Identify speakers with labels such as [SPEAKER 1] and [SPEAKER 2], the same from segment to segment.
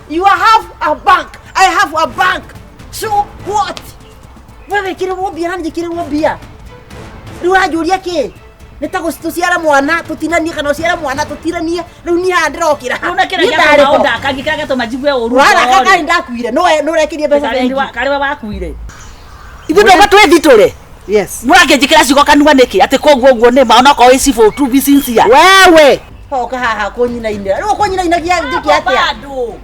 [SPEAKER 1] You have a bank, I have a bank, so what? We wĩkĩrĩrwo mbia na njĩkĩrĩrwo mbia, rĩu ũranjũria kĩ? Nĩ ta tũciare mwana tũtinanie kana ũciare mwana tũtinanie. Rĩu niĩ haha ndĩrokĩra.
[SPEAKER 2] Rĩu na kĩrĩa
[SPEAKER 1] Niĩ
[SPEAKER 2] gĩatũma
[SPEAKER 1] ndarĩ ho.
[SPEAKER 2] ũndakagie, kĩrĩa gĩatũma njigue ũru
[SPEAKER 1] Waraka
[SPEAKER 2] ngoro-rĩ.
[SPEAKER 1] karĩ ndakuire no ũrekirie mbeca bengi.
[SPEAKER 2] Karĩ we wakuire, ithuĩ ndoka twĩthitũre.
[SPEAKER 1] Yes.
[SPEAKER 2] Mũrakĩnjĩkĩra ciugo kanua nĩkĩ atĩ koguo ũguo nĩ ma onokorwo ĩ civil to be sincere?
[SPEAKER 1] Wewe hoka haha kũnyinainĩra, rĩu ũkũnyinainagia njĩke atĩa?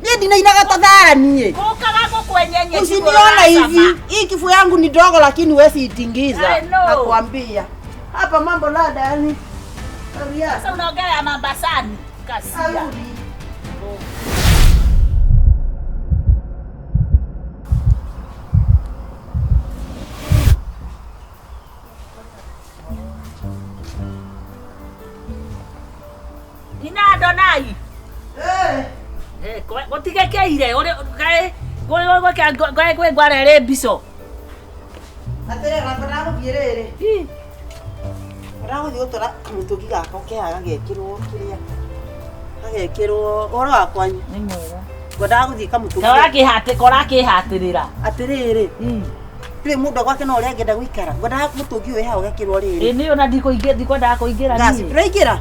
[SPEAKER 1] Niĩ ndinainaga ta thara niĩ.
[SPEAKER 2] Gũkaga gũkwenyenye.
[SPEAKER 1] Usiniona hivi, hii kifua yangu ni dogo lakini huwezi itingiza.
[SPEAKER 2] I know.
[SPEAKER 1] Nakwambia hapa mambo lada yani. Aria.
[SPEAKER 2] Sasa unaongea ya Mambasani kasia.
[SPEAKER 1] Arudi.
[SPEAKER 2] Ina Adonai.
[SPEAKER 1] Eh.
[SPEAKER 2] Eh, gũtigekeire kaĩ kwĩ ngwara ĩrĩ mbico.
[SPEAKER 1] Atĩrĩrĩ, nakwa ndagũthiĩ rĩrĩ. Ndagũthiĩ gũtwara kamũtũngi gakwa keha gagekĩrwo kĩrĩa. Gagekĩrwo ũhoro wa kwanyu.
[SPEAKER 2] Nĩ mwega.
[SPEAKER 1] Ngwendaga gũthiĩ kamũtũngi.
[SPEAKER 2] Korakĩhatĩrĩra.
[SPEAKER 1] Atĩrĩrĩ, ndũrĩ mũndũ gwake no ũrĩa angĩenda gũikara. Ngwendaga mũtũngi ũyũ wĩ haha ũgekĩrwo rĩrĩ.
[SPEAKER 2] Ĩ nĩ ona ndikwendaga kũingĩra
[SPEAKER 1] Ngasi,
[SPEAKER 2] niĩ.
[SPEAKER 1] ndũraingĩra?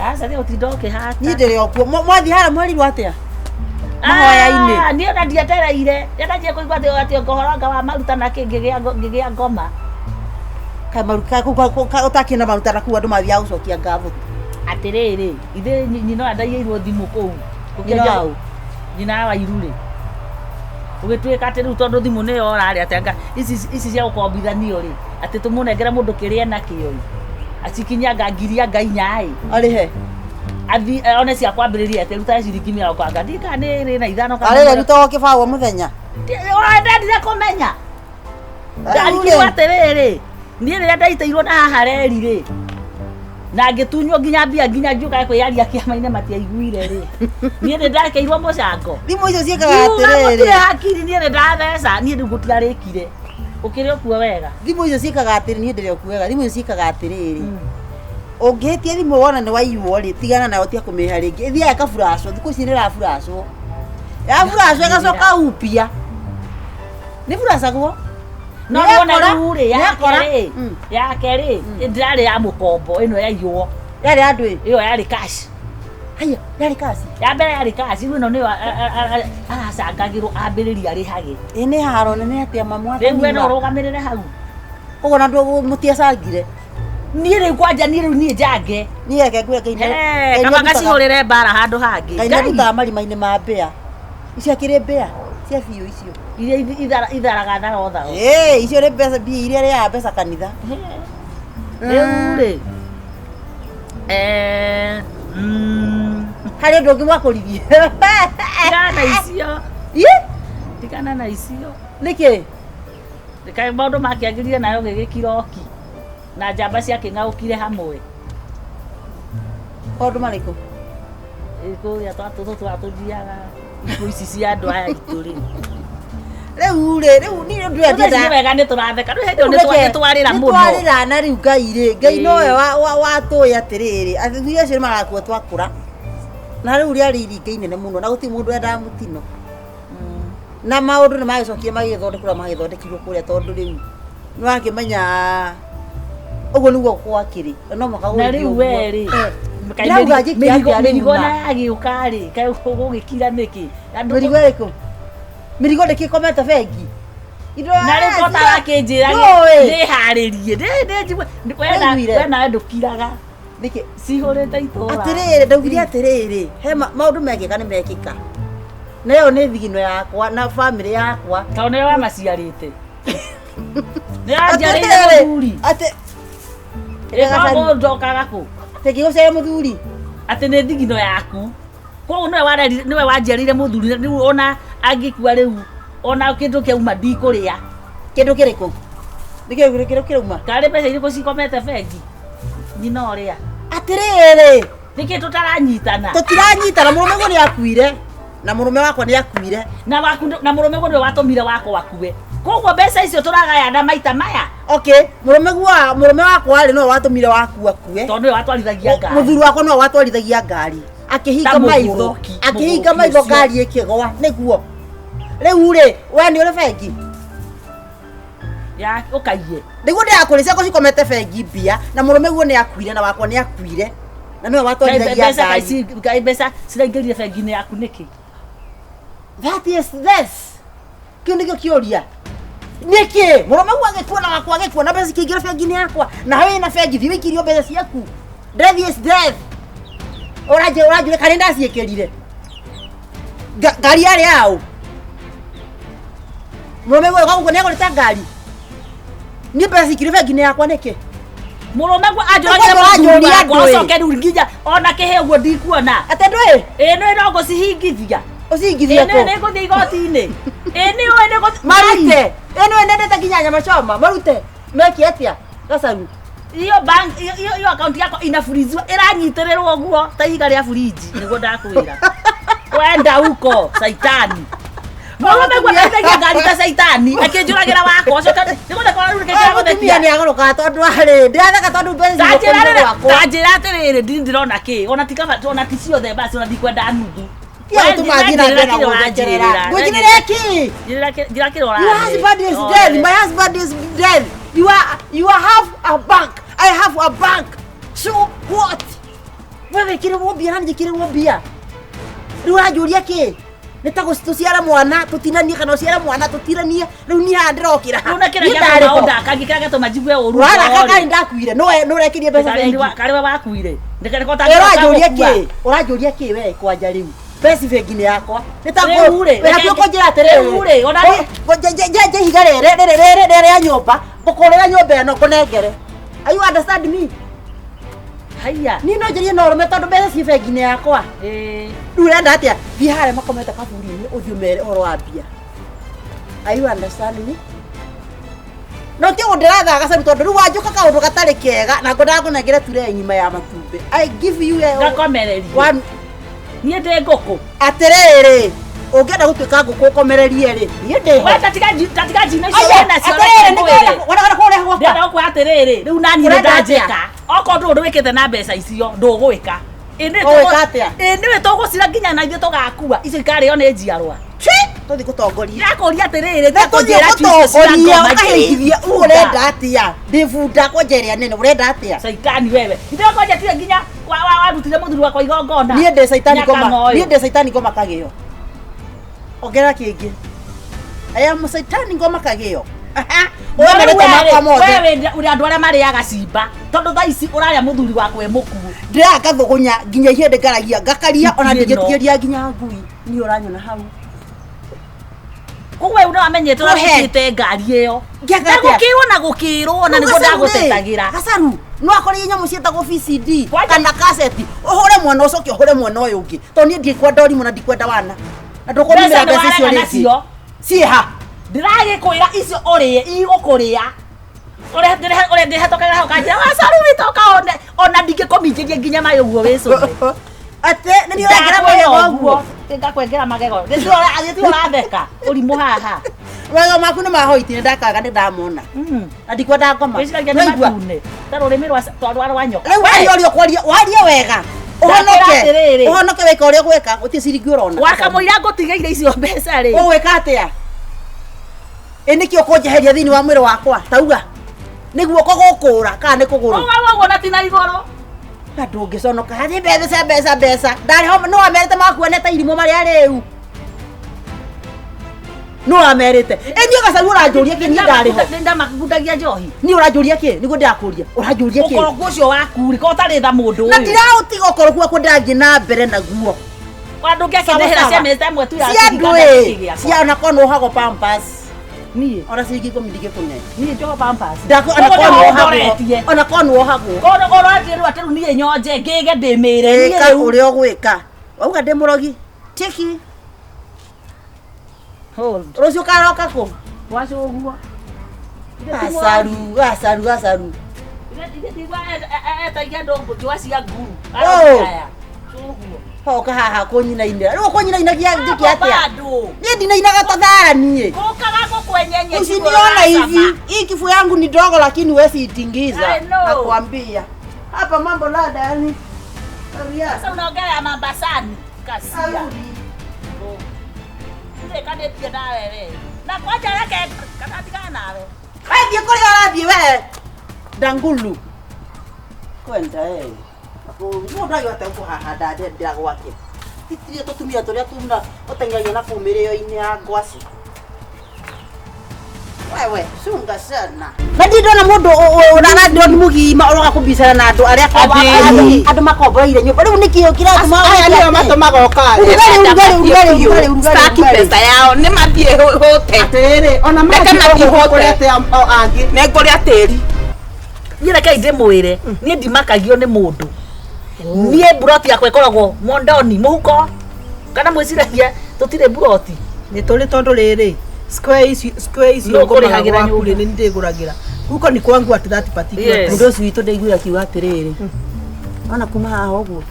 [SPEAKER 2] Aca nĩ gũtinda ũkĩhata.
[SPEAKER 1] Niĩ ndĩrĩ o kuo. Mwathiĩ harĩa mwerirwo atĩa? Mahoya-inĩ.
[SPEAKER 2] Ah, niĩ ona ndietereire ndanjie kũigua atĩ ũhoro wa maruta na kĩ ngĩgĩa ngoma.
[SPEAKER 1] Kaĩ maruta ũtakĩrĩ na maruta na kũu andũ mathiaga gũcokia ngatho.
[SPEAKER 2] Atĩrĩrĩ, ithe nyina ũrĩa ndaiyĩirwo thimũ kũu.
[SPEAKER 1] Nyina wa ũ?
[SPEAKER 2] Nyina wa Iru rĩ, gũgĩtuĩka atĩ rĩu tondũ thimũ nĩyo orarĩ atĩ anga ici cia gũkombithanio rĩ, atĩ tũmũnengere mũndũ kĩrĩa enakĩo ĩ, acikinyie anga ngiri anga inya ĩ.
[SPEAKER 1] Arĩhe.
[SPEAKER 2] Athi one cia kwambĩrĩria atĩ rutage ciringi mĩrongo anga ndiũĩ kana nĩ ĩrĩ na ithano kana
[SPEAKER 1] Arĩre rutagwo kĩbaũ o mũthenya.
[SPEAKER 2] Ndendire kũmenya. Ndarigirwo atĩrĩrĩ, niĩ rĩrĩa ndaitĩirwo na haha reri rĩ, na ngĩtunywo nginya mbia nginya ngiũka kwĩyaria kĩama-inĩ matiaiguire rĩ, niĩ nĩ ndakĩirwo mũcango.
[SPEAKER 1] Thimũ icio ciĩkaga
[SPEAKER 2] Ngiuga gũtirĩ
[SPEAKER 1] atĩrĩrĩ.
[SPEAKER 2] hakiri, niĩ nĩ ndatheca, niĩ rĩu gũtiarĩkire. Ũkĩrĩ ũkuo wega.
[SPEAKER 1] Thimũ icio ciĩkaga atĩrĩ, niĩ ndĩrĩ okuo wega. Thimũ icio ciĩkaga atĩrĩrĩ. Ũngĩhĩtia thimũ wona nĩ waiywo rĩ, tigana nayo tiga kũmĩrĩha rĩngĩ. Ĩthiaga ĩkaburacwo, thikũ ici nĩ ĩraburacwo. Yaburacwo ĩgacoka upya. Nĩ buracagwo.
[SPEAKER 2] No
[SPEAKER 1] Nĩ
[SPEAKER 2] nĩwona
[SPEAKER 1] yakora,
[SPEAKER 2] rĩu rĩ,
[SPEAKER 1] nĩ
[SPEAKER 2] yake
[SPEAKER 1] yakora.
[SPEAKER 2] rĩ, yake rĩ, ndĩrarĩ ya mũkombo ĩno yaiywo.
[SPEAKER 1] Yarĩ ya ndũĩ?
[SPEAKER 2] Ĩyo yarĩ cash.
[SPEAKER 1] Haiya, yarĩ cash?
[SPEAKER 2] Ya mbere yarĩ cash, rĩu ĩno nĩyo aracangagĩrwo ambĩrĩrie arĩhage.
[SPEAKER 1] Ĩ nĩ haro nene atĩa mamu
[SPEAKER 2] Rĩu we no
[SPEAKER 1] akaniwa.
[SPEAKER 2] ũrũgamĩrĩre hau.
[SPEAKER 1] Koguo na ndũ mũtiacangire.
[SPEAKER 2] Niĩ rĩu kwanja niĩ rĩu niĩ njange.
[SPEAKER 1] Niĩ reke ngwĩre Ngai nĩ-
[SPEAKER 2] He,
[SPEAKER 1] Ngai
[SPEAKER 2] kaba
[SPEAKER 1] nĩ arutaga-
[SPEAKER 2] ngacihũrĩre mbara handũ hangĩ.
[SPEAKER 1] Ngai nĩ
[SPEAKER 2] Ngai.
[SPEAKER 1] arutaga marima-inĩ ma mbĩa. Icio akĩrĩ mbĩa cia biũ icio.
[SPEAKER 2] Iria itharaga tharo tharo.
[SPEAKER 1] Ĩĩ, icio nĩ mbeca mbia iria rĩaga mbeca kanitha.
[SPEAKER 2] Rĩu rĩ,
[SPEAKER 1] Harĩ ũndũ ũngĩ mwakũririe?
[SPEAKER 2] Tigana na icio.
[SPEAKER 1] Ĩ?
[SPEAKER 2] Tigana na icio.
[SPEAKER 1] Nĩkĩ?
[SPEAKER 2] Kaĩ maũndũ makĩagĩrire nayo gĩgĩkiroki na njamba ciakĩng'aũkire hamwe.
[SPEAKER 1] Maũndũ marĩkũ?
[SPEAKER 2] Ĩ, kũrĩa twatũthiaga ikuũ ici cia andũ aya aitũ rĩ.
[SPEAKER 1] Rĩu rĩ, rĩu niĩ ũndũ ũrĩa
[SPEAKER 2] Rĩu thaa ici nĩ
[SPEAKER 1] ndĩrenda-
[SPEAKER 2] wega nĩ tũratheka, rĩu hĩndĩ ĩyo
[SPEAKER 1] Rĩu reke,
[SPEAKER 2] nĩ twarĩra
[SPEAKER 1] nĩ
[SPEAKER 2] mũno.
[SPEAKER 1] twarĩra na rĩu Ngai rĩ, Ngai
[SPEAKER 2] Ĩĩ.
[SPEAKER 1] nowe watũĩ atĩrĩrĩ, athuri acio nĩ magakua twakũra. Na rĩu rĩarĩ iringa inene mũno na gũtirĩ mũndũ wendaga mũtino. Na maũndũ nĩ magĩcokire magĩthondekwo ũrĩa magĩthondekirwo kũrĩa tondũ rĩu nĩ wakĩmenya ũguo nĩguo gwakĩrĩ. Na no mũhaka
[SPEAKER 2] Na
[SPEAKER 1] gũgĩthiĩ
[SPEAKER 2] rĩu
[SPEAKER 1] ũguo.
[SPEAKER 2] we rĩ, kaĩ
[SPEAKER 1] Ndĩrauga njĩke atĩa rĩu
[SPEAKER 2] mĩrigo
[SPEAKER 1] ma?
[SPEAKER 2] na yagĩũka rĩ, kaĩ ũgũgĩkira nĩkĩ? Andũ
[SPEAKER 1] Mĩrigo ĩrĩkũ? Mĩrigo ndĩkĩkomete bengi. Indo
[SPEAKER 2] Na rĩu ko tarakĩnjĩra
[SPEAKER 1] Ndũĩ.
[SPEAKER 2] ndĩharĩrie, njigue,
[SPEAKER 1] Ndaiguire.
[SPEAKER 2] we nawe ndũkiraga.
[SPEAKER 1] Nĩkĩ?
[SPEAKER 2] Cihũrĩte itũra.
[SPEAKER 1] Atĩrĩrĩ, ndaugire atĩrĩrĩ, he maũndũ mekĩka nĩ mekĩka. Na ĩyo nĩ thigino yakwa na bamĩrĩ yakwa.
[SPEAKER 2] Tondũ nĩwe wamaciarĩte. Nĩ wanjiarĩire
[SPEAKER 1] Atĩrĩrĩ,
[SPEAKER 2] mũthuri.
[SPEAKER 1] atĩ
[SPEAKER 2] Ĩkoragwo njokaga kũ?
[SPEAKER 1] Tĩngĩgũciara mũthuri.
[SPEAKER 2] Atĩ nĩ thigino yaku. Koguo nĩwe warerire, nĩwe wanjiarĩire mũthuri, rĩu ona angĩkua rĩu, ona kĩndũ kĩauma ndikũrĩa.
[SPEAKER 1] Kĩndũ kĩrĩkũ? Nĩ kĩndũ kĩrĩkũ kĩrauma?
[SPEAKER 2] Karĩ mbeca irĩkũ cikomete bengi? Nyina ũrĩa.
[SPEAKER 1] Atĩrĩrĩ.
[SPEAKER 2] Nĩkĩ tũtaranyitana?
[SPEAKER 1] Tũtiranyitana, mũrũme guo nĩ akuire. Na mũrũme wakwa nĩ akuire.
[SPEAKER 2] Na waku na mũrũme guo nĩwe watũmire wakwa akue. Koguo mbeca icio tũragayana maita maya.
[SPEAKER 1] Okay, mũrũme guo, mũrũme wakwa rĩ, nĩwe watũmire waku akue.
[SPEAKER 2] Tondũ nĩwe watwarithagia ngari.
[SPEAKER 1] Mũthuri wakwa nĩwe watwarithagia ngari. Akĩhinga
[SPEAKER 2] Ta
[SPEAKER 1] maitho,
[SPEAKER 2] mũgũrũki,
[SPEAKER 1] akĩhinga
[SPEAKER 2] mũgũrũki
[SPEAKER 1] maitho
[SPEAKER 2] ũcio.
[SPEAKER 1] ngari ĩkĩgwa nĩguo. Rĩu rĩ, we nĩ ũrĩ bengi?
[SPEAKER 2] Ya ũkaiye.
[SPEAKER 1] Nĩguo ndĩrakũrĩ ciakwa cikomete bengi mbia na mũrũme guo nĩ akuire na wakwa nĩ akuire na nĩwe watwarithagia
[SPEAKER 2] Mbeca
[SPEAKER 1] ngari.
[SPEAKER 2] kaĩ mbeca ciraingĩrire bengi-inĩ yaku nĩkĩ?
[SPEAKER 1] That is this. Kĩu nĩkĩo kĩũria. Nĩkĩ? Mũrũme guo agĩkua na wakwa agĩkua na mbeca cikĩingĩra bengi-inĩ yakwa na wĩna bengi thiĩ wĩikirio mbeca ciaku. Death is death. Ũranjĩra ũranjũria kana nĩndaciĩkĩrire. Ngari yarĩ yaũ? Mũrũme guo gũkũ nĩagũrĩte ngari. Niĩ mbeca cikire bengi-inĩ yakwa nĩkĩ?
[SPEAKER 2] Mũrũme guo anjũragĩra
[SPEAKER 1] Nĩguo
[SPEAKER 2] mũthuri
[SPEAKER 1] ũranjũria
[SPEAKER 2] wakwa
[SPEAKER 1] andũ ĩ.
[SPEAKER 2] ũcoke rĩu nginya ona kĩhĩ ũguo ndikuona.
[SPEAKER 1] Atĩ ndũĩ?
[SPEAKER 2] Ĩ nĩ no ngũcihingithia.
[SPEAKER 1] Ũcihingithie
[SPEAKER 2] Ĩ nĩ
[SPEAKER 1] kũ?
[SPEAKER 2] nĩ ngũthiĩ igoti-inĩ. Ĩ nĩ ũĩ nĩ ngũthiĩ.
[SPEAKER 1] Marute. Ĩ nĩwe nendete nginya nyama choma. Marute. Meke atĩa? Gacaru.
[SPEAKER 2] Iyo bank iyo iyo iyo account yakwa inafuriziwa ĩranyitĩrĩrwo ũguo ta ihiga rĩa buriji nĩguo ndakwĩra. Wenda huko saitani. Mũrũme guo ateithagia ngari ta saitani akĩnjũragĩra wakwa ũcoke nĩguo ndakora rĩu nĩkĩ
[SPEAKER 1] Ũyũ mũtumia nĩ agũrũkaga tondũ arĩ ndĩratheka tondũ mbeca
[SPEAKER 2] Tanjĩra
[SPEAKER 1] cigũkũ
[SPEAKER 2] rĩrĩ
[SPEAKER 1] gwakwa.
[SPEAKER 2] tanjĩra atĩrĩrĩ ndini ndĩrona kĩ ona ti kaba ona ti ciothe basi ona ndikwenda nuthu.
[SPEAKER 1] Tiga gũtũma thiĩ na mbere na gũthekerera. Ngũnjĩrĩre kĩ?
[SPEAKER 2] Njĩra kĩrĩa
[SPEAKER 1] Your husband is dead. My husband is dead. You are have a bank. I have a bank. So what? We wĩkĩrĩrwo mbia na njĩkĩrĩrwo mbia. Rĩu ũranjũria kĩ? Nĩ ta tũciare mwana tũtinanie kana ũciare mwana tũtinanie rĩu niĩ haha ndĩrokĩra.
[SPEAKER 2] Rĩu na kĩrĩa
[SPEAKER 1] Niĩ
[SPEAKER 2] gĩatũma
[SPEAKER 1] ndarĩ ho.
[SPEAKER 2] ũndaka kĩrĩa gĩatũma njigue ũru
[SPEAKER 1] Ũraraka karĩ ndakuire no nĩ ũrekĩrie mbeca bengi.
[SPEAKER 2] karĩ we wakuire.
[SPEAKER 1] Ũranjũria kĩ? Ũranjũria kĩ we kwanja rĩu? Mbeca bengi-inĩ yakwa. Nĩ ta
[SPEAKER 2] Rĩu rĩ,
[SPEAKER 1] wĩ hakuhĩ kũnjĩra atĩrĩrĩ.
[SPEAKER 2] Rĩu rĩ, ona niĩ-
[SPEAKER 1] Njenje ihiga rĩrĩ rĩrĩ rĩrĩ rĩrĩ rĩa nyũmba ngũkũrĩra nyũmba ĩno ngũnengere. Are you understand me?
[SPEAKER 2] Haiya.
[SPEAKER 1] Niĩ no njarie na ũrũme tondũ mbeca ciĩ bengi-inĩ yakwa.
[SPEAKER 2] Ĩĩ.
[SPEAKER 1] Rĩu ũrenda atĩa? Thiĩ harĩa makomete kaburi-inĩ ũthiĩ ũmere ũhoro wa mbia. Are you understand me? No ti ũguo ndĩrathaga gacaru tondũ rĩu wanjũka kaũndũ gatarĩ kega na ngwendaga ngũnengere turee ng'ima ya matumbĩ. I give you a
[SPEAKER 2] Ngakomererio.
[SPEAKER 1] one
[SPEAKER 2] Niĩ ndĩ ngũkũ.
[SPEAKER 1] atĩrĩrĩ ũngĩenda gũtuĩka ngũkũ ũkomererie rĩ niĩ ndĩho.
[SPEAKER 2] We tatiga njino icio
[SPEAKER 1] Aya,
[SPEAKER 2] wĩnacio
[SPEAKER 1] atĩrĩrĩ
[SPEAKER 2] reke ngwĩre.
[SPEAKER 1] nĩkĩĩ wona kũrĩa gwakwa?
[SPEAKER 2] Ndĩrenda gũkwĩra atĩrĩrĩ rĩu naniĩ nĩ
[SPEAKER 1] Ũrenda atĩa?
[SPEAKER 2] ndanjĩka okorwo ndũrĩ ũndũ wĩkĩte na mbeca icio ndũgwĩka.
[SPEAKER 1] Ũgwĩka atĩa?
[SPEAKER 2] Ĩ nĩwe tũgũcira nginya na ithuĩ tũgakua icio ikarĩo nĩ njiarwa.
[SPEAKER 1] Chi, tũthiĩ gũtongoria.
[SPEAKER 2] Ndĩrakũria atĩrĩrĩ
[SPEAKER 1] Na
[SPEAKER 2] tiga
[SPEAKER 1] tũthiĩ
[SPEAKER 2] kũnjĩra icio
[SPEAKER 1] gũtongoria
[SPEAKER 2] cia ngoma
[SPEAKER 1] ũkahingithia ũrenda atĩa? Ndĩ bunda kwanja ĩrĩa nene ũrenda atĩa?
[SPEAKER 2] Caitani wewe. Ithe kwanja tiwe nginya warutire mũthuri wakwa igongona.
[SPEAKER 1] Niĩ ndĩ caitani ngoma.
[SPEAKER 2] Nyakang'oyo.
[SPEAKER 1] Niĩ ndĩ caitani ngoma kagĩo. Ongerera kĩngĩ. I am caitani ngoma kagĩo. Ũwe marĩtwa makwa mothe.
[SPEAKER 2] Wewe ũrĩ andũ arĩa marĩaga cimba tondũ thaa ici ũrarĩa mũthuri wakwa e mũkuũ.
[SPEAKER 1] Ndĩraga ngathũgũnya nginya ihĩndĩ ngaragia ngakaria ona
[SPEAKER 2] Ĩno.
[SPEAKER 1] ndingĩtigĩria nginya ngui. Niĩ ũranyona hau.
[SPEAKER 2] Koguo we nĩwamenyete
[SPEAKER 1] Go ahead.
[SPEAKER 2] ũrĩa ngari ĩyo.
[SPEAKER 1] Ngĩaka
[SPEAKER 2] Na
[SPEAKER 1] atĩa?
[SPEAKER 2] gũkĩrwo na gũkĩrwo na nĩguo ndagũtetagĩra.
[SPEAKER 1] Gacaru no akorire nyamũ ciĩtagwo VCD
[SPEAKER 2] Kwanja-
[SPEAKER 1] kana kaseti ũhũre mwena ũcoke ũhũre mwena ũyũ ũngĩ tondũ niĩ ndikwenda ũrimũ na ndikwenda wana na ndũkũnumĩra
[SPEAKER 2] Mbeca
[SPEAKER 1] mbeca icio
[SPEAKER 2] nĩwarega
[SPEAKER 1] rĩngĩ
[SPEAKER 2] nacio.
[SPEAKER 1] ciĩha
[SPEAKER 2] Ndĩragĩkwĩra icio ũrĩe igũkũrĩa. Ũrĩa ndĩhetũkagĩra hau kanjĩra wacaru witũ ũka ona ndingĩkũminjĩria nginya maĩ ũguo wĩcũne.
[SPEAKER 1] atĩ nĩ niĩ ũrengera magego ũguo
[SPEAKER 2] Ngakwengera magego. Gĩtirĩ ũratheka. Ũrimũ haha.
[SPEAKER 1] magego maku nĩ mahoiti nĩ ndakaga nĩ ndamona na ndikwenda ngoma
[SPEAKER 2] Wĩciragia nĩ
[SPEAKER 1] Nĩwaigua?
[SPEAKER 2] matune. Ta rũrĩmĩ rwa nyoka.
[SPEAKER 1] rĩu waria ũrĩa ũkwaria warie wega ũhonoke
[SPEAKER 2] Ndakwĩra atĩrĩrĩ.
[SPEAKER 1] ũhonoke wĩka ũrĩa ũgwĩka gũtirĩ ciringi ũrona
[SPEAKER 2] Wakamũira ngũtigĩire icio mbeca rĩ.
[SPEAKER 1] ũgwĩka atĩa ĩ nĩkĩ ũkũnjeheria thĩinĩ wa mwĩrĩ wakwa tauga nĩ guoko gũkũra kana nĩ kũgũrũ
[SPEAKER 2] Ũguo ũguo na ti na igũrũ.
[SPEAKER 1] na ndũngĩconoka hathi mbeca mbeca mbeca ndarĩ ho nĩ wamerĩte makuone ta irimũ marĩa rĩu nĩ wamerĩte ĩ niĩ gacaru ũranjũria kĩ niĩ ndarĩ ho
[SPEAKER 2] Nĩndamakundagia njohi.
[SPEAKER 1] niĩ ũranjũria kĩ nĩguo ndĩrakũria ũranjũria kĩ
[SPEAKER 2] Ũkoroku ũcio waku rĩ, korwo ũtarĩ tha mũndũ
[SPEAKER 1] na
[SPEAKER 2] ũyũ.
[SPEAKER 1] ndiraũtiga ũkoroku wakwa ndĩrathiĩ na mbere naguo
[SPEAKER 2] Wa ndũngĩakĩndĩhĩra
[SPEAKER 1] Sawa,
[SPEAKER 2] cia
[SPEAKER 1] sawa.
[SPEAKER 2] meza ĩmwe tu ya
[SPEAKER 1] cia andũ
[SPEAKER 2] kĩhinga
[SPEAKER 1] ĩ
[SPEAKER 2] gĩakwa.
[SPEAKER 1] cia ona korwo nĩ wohagwo pampers
[SPEAKER 2] Niĩ
[SPEAKER 1] ona ciringi ikũmi ndingĩkũne
[SPEAKER 2] niĩ njoho pampers.
[SPEAKER 1] Ndaku- ona
[SPEAKER 2] Koguo
[SPEAKER 1] korwo nĩ
[SPEAKER 2] nĩho
[SPEAKER 1] wohagwo
[SPEAKER 2] ũndoretie.
[SPEAKER 1] ona korwo nĩ wohagwo
[SPEAKER 2] Koguo ũranjĩrwo atĩ rĩu niĩ nyonje ngĩge ndĩmĩre. Niĩ
[SPEAKER 1] ĩka
[SPEAKER 2] rĩu-
[SPEAKER 1] ũrĩa ũgwĩka wauga ndĩ mũrogi tiki
[SPEAKER 2] Hold.
[SPEAKER 1] rũciũ karoka kũ
[SPEAKER 2] Wacu ũguo.
[SPEAKER 1] gacaru gacaru gacaru
[SPEAKER 2] Etagia andũ njũa cia nguru.
[SPEAKER 1] Oh.
[SPEAKER 2] Aya. Ũguo.
[SPEAKER 1] hoka haha kũnyinainĩra rĩu ũkũnyinainagia njĩke atĩa
[SPEAKER 2] Bado.
[SPEAKER 1] niĩ ndinainaga ta thara niĩ
[SPEAKER 2] Gũkaga gũkwenyenye
[SPEAKER 1] usiniona hivi hii kifua yangu ni dogo lakini wesi itingiza
[SPEAKER 2] I know.
[SPEAKER 1] nakwambia hapa mambo lada yani
[SPEAKER 2] Sasa unaongea Mambasani kasia. Ndirekanĩtie nawe we. Na kwanja reke kanatigana nawe.
[SPEAKER 1] Wathiĩ kũrĩa ũrathiĩ we ndangulu kwenda ĩ mũndũ agĩhota kũhahanda ndendera gwake titirie tũtumia tũrĩa tuna ũteng'eragia na kũu mĩrĩo-inĩ ya ngwaci wewe cunga sana na ndirĩ ndona mũndũ ũrarandĩrwo nĩ mũgima ũroka kũbicana na andũ arĩa andũ makomboreire nyũmba rĩu nĩkĩo kĩratũma
[SPEAKER 3] Aya nĩo matũmaga ũkare.
[SPEAKER 1] Ũrugarĩ, ũrugarĩ, ũrugarĩ, ũrugarĩ, ũrugarĩ,
[SPEAKER 4] Staki
[SPEAKER 1] ũrugarĩ.
[SPEAKER 4] pesa yao nĩ mathiĩ hũte.
[SPEAKER 3] Atĩrĩrĩ, ona
[SPEAKER 4] Reke
[SPEAKER 3] mathiĩ
[SPEAKER 4] mathiĩ
[SPEAKER 3] gũkũ
[SPEAKER 4] hote.
[SPEAKER 3] kũrete angĩ.
[SPEAKER 4] Nĩ ngũrĩa tĩri.
[SPEAKER 2] Niĩ rekei ndĩmwĩre, niĩ ndimakagio nĩ mũndũ. Niĩ mburoti yakwa ĩkoragwo mondoni mũhuko. Kana mwĩciragia tũtirĩ mburoti.
[SPEAKER 3] Nĩ tũrĩ tondũ rĩrĩ square ici square ici
[SPEAKER 2] Nũ
[SPEAKER 3] ngũraga
[SPEAKER 2] ũkũrĩhagĩra
[SPEAKER 3] gwaku rĩ
[SPEAKER 2] nyũmba?
[SPEAKER 3] nĩ ndĩgũragĩra huko ni kwangu at that particular
[SPEAKER 2] Yes.
[SPEAKER 3] time.
[SPEAKER 1] Mũndũ ũcio witũ ndaiguire akiuga atĩrĩrĩ ona kuma haha ũguo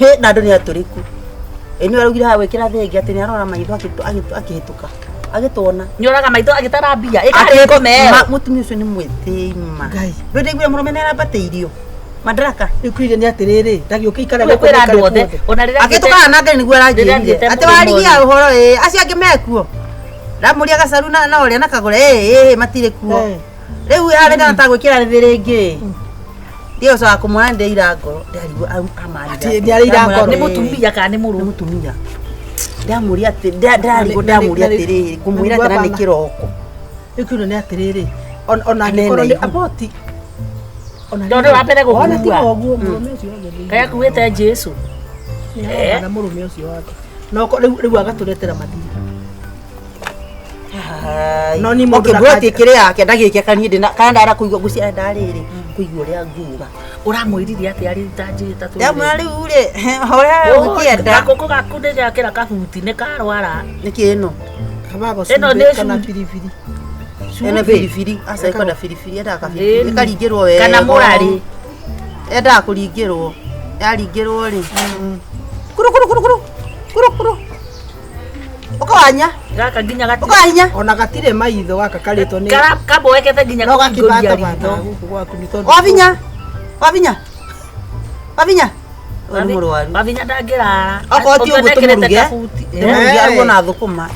[SPEAKER 1] Hĩ, na andũ nĩ atũrĩku ĩ nĩ araugire haha gwĩkĩra thenge atĩ nĩ arora maitho akĩhĩtũka agĩtuona
[SPEAKER 2] Nyoraga maitho agĩtara mbia. Ĩkarĩ ngome ĩyo.
[SPEAKER 1] Mũtumia ũcio nĩ mwĩtĩi ma
[SPEAKER 3] Ngai.
[SPEAKER 1] rĩu ndaiguire mũrũme nĩ arambatĩirio madaraka
[SPEAKER 3] Rĩu kĩũria nĩ atĩrĩrĩ ndagĩũka ikare
[SPEAKER 2] Rĩu
[SPEAKER 3] gũkũ
[SPEAKER 2] kwĩra andũ
[SPEAKER 3] ikare
[SPEAKER 2] othe
[SPEAKER 3] kuothe.
[SPEAKER 2] ona rĩrĩa
[SPEAKER 1] agĩtũkana na Ngai nĩguo
[SPEAKER 2] Rĩrĩa
[SPEAKER 1] aranjĩrire
[SPEAKER 2] thiĩte
[SPEAKER 1] atĩ
[SPEAKER 2] mũrĩmo
[SPEAKER 1] warigia
[SPEAKER 2] rĩ.
[SPEAKER 1] ũhoro ĩ acio angĩ mekuo ndamũria gacaru na ũrĩa na kagũre ĩ ĩ matirĩ kuo
[SPEAKER 3] Eh.
[SPEAKER 1] rĩu arenda ta gwĩkĩra rĩthĩ rĩngĩ ndiĩ ũcoka kũmwona nĩndeira ngoro ndarigwo
[SPEAKER 3] Atĩ nĩareira ngoro.
[SPEAKER 2] Nĩ mũtumia kana nĩ
[SPEAKER 1] nĩ
[SPEAKER 2] mũrũme?
[SPEAKER 1] mũtumia ndamũria atĩ ndarigwo ndamũria atĩrĩrĩ ngũmwĩra atĩ na nĩ kĩroko
[SPEAKER 3] Rĩu kĩũria nĩ atĩrĩrĩ ona
[SPEAKER 1] Kana
[SPEAKER 3] angĩkorwo
[SPEAKER 1] ena
[SPEAKER 3] nĩ
[SPEAKER 1] ihu.
[SPEAKER 3] aboti ona
[SPEAKER 2] Tondũ wa mbere gũkua.
[SPEAKER 3] ona tiga ũguo mũrũme ũcio wake nĩ
[SPEAKER 2] Kaĩ akuĩte Jesu.
[SPEAKER 3] nĩarona na mũrũme ũcio wake no rĩu agatũretera mathirĩ No ni mũndũ
[SPEAKER 1] okay
[SPEAKER 3] ndakaje-
[SPEAKER 1] broti ĩkĩrĩ yake ndagĩke kaniĩ ndĩna kana ndara kũigua ngũciara ndarĩrĩ kũigua ũrĩa nguga
[SPEAKER 2] Ũramwĩrire atĩ arĩ ta njĩta tũrĩ.
[SPEAKER 1] ndamwĩra rĩu rĩ ũrĩa ũkĩenda
[SPEAKER 2] Gakũkũ gaku ndĩgakĩra kabuti nĩ karwara.
[SPEAKER 1] nĩkĩ ĩno
[SPEAKER 3] kabago
[SPEAKER 2] Ĩno
[SPEAKER 3] cumbĩ
[SPEAKER 2] nĩ
[SPEAKER 3] kana
[SPEAKER 2] cumbĩ.
[SPEAKER 3] biribiri
[SPEAKER 1] ĩno biribiri aca ĩkwenda biribiri endaga kabiribiri
[SPEAKER 2] Ĩni.
[SPEAKER 1] ĩkaringĩrwo wega
[SPEAKER 2] Kana mũrarĩ.
[SPEAKER 1] endaga kũringĩrwo yaringĩrwo rĩ kuru kuru kuru kuru kuru kuru ũkawanya
[SPEAKER 2] Gaka nginya gati.
[SPEAKER 1] ũkahinya
[SPEAKER 3] ona gatirĩ maitho gaka karĩtwo nĩ
[SPEAKER 2] Kara kamboekete nginya
[SPEAKER 3] no
[SPEAKER 2] kũhingũria
[SPEAKER 3] gakĩbatabata
[SPEAKER 2] ritho.
[SPEAKER 3] gũkũ gwaku nĩ tondũ
[SPEAKER 1] wabinya wabinya wabinya ũyũ nĩ mũrwaru
[SPEAKER 2] Wabinya ndangĩrara.
[SPEAKER 1] okorwo ti ũguo
[SPEAKER 2] Ũngĩonekete
[SPEAKER 1] tũmũruge
[SPEAKER 2] kabuti.
[SPEAKER 1] tũmũruge
[SPEAKER 3] Eh.
[SPEAKER 1] arugwo na thũkũma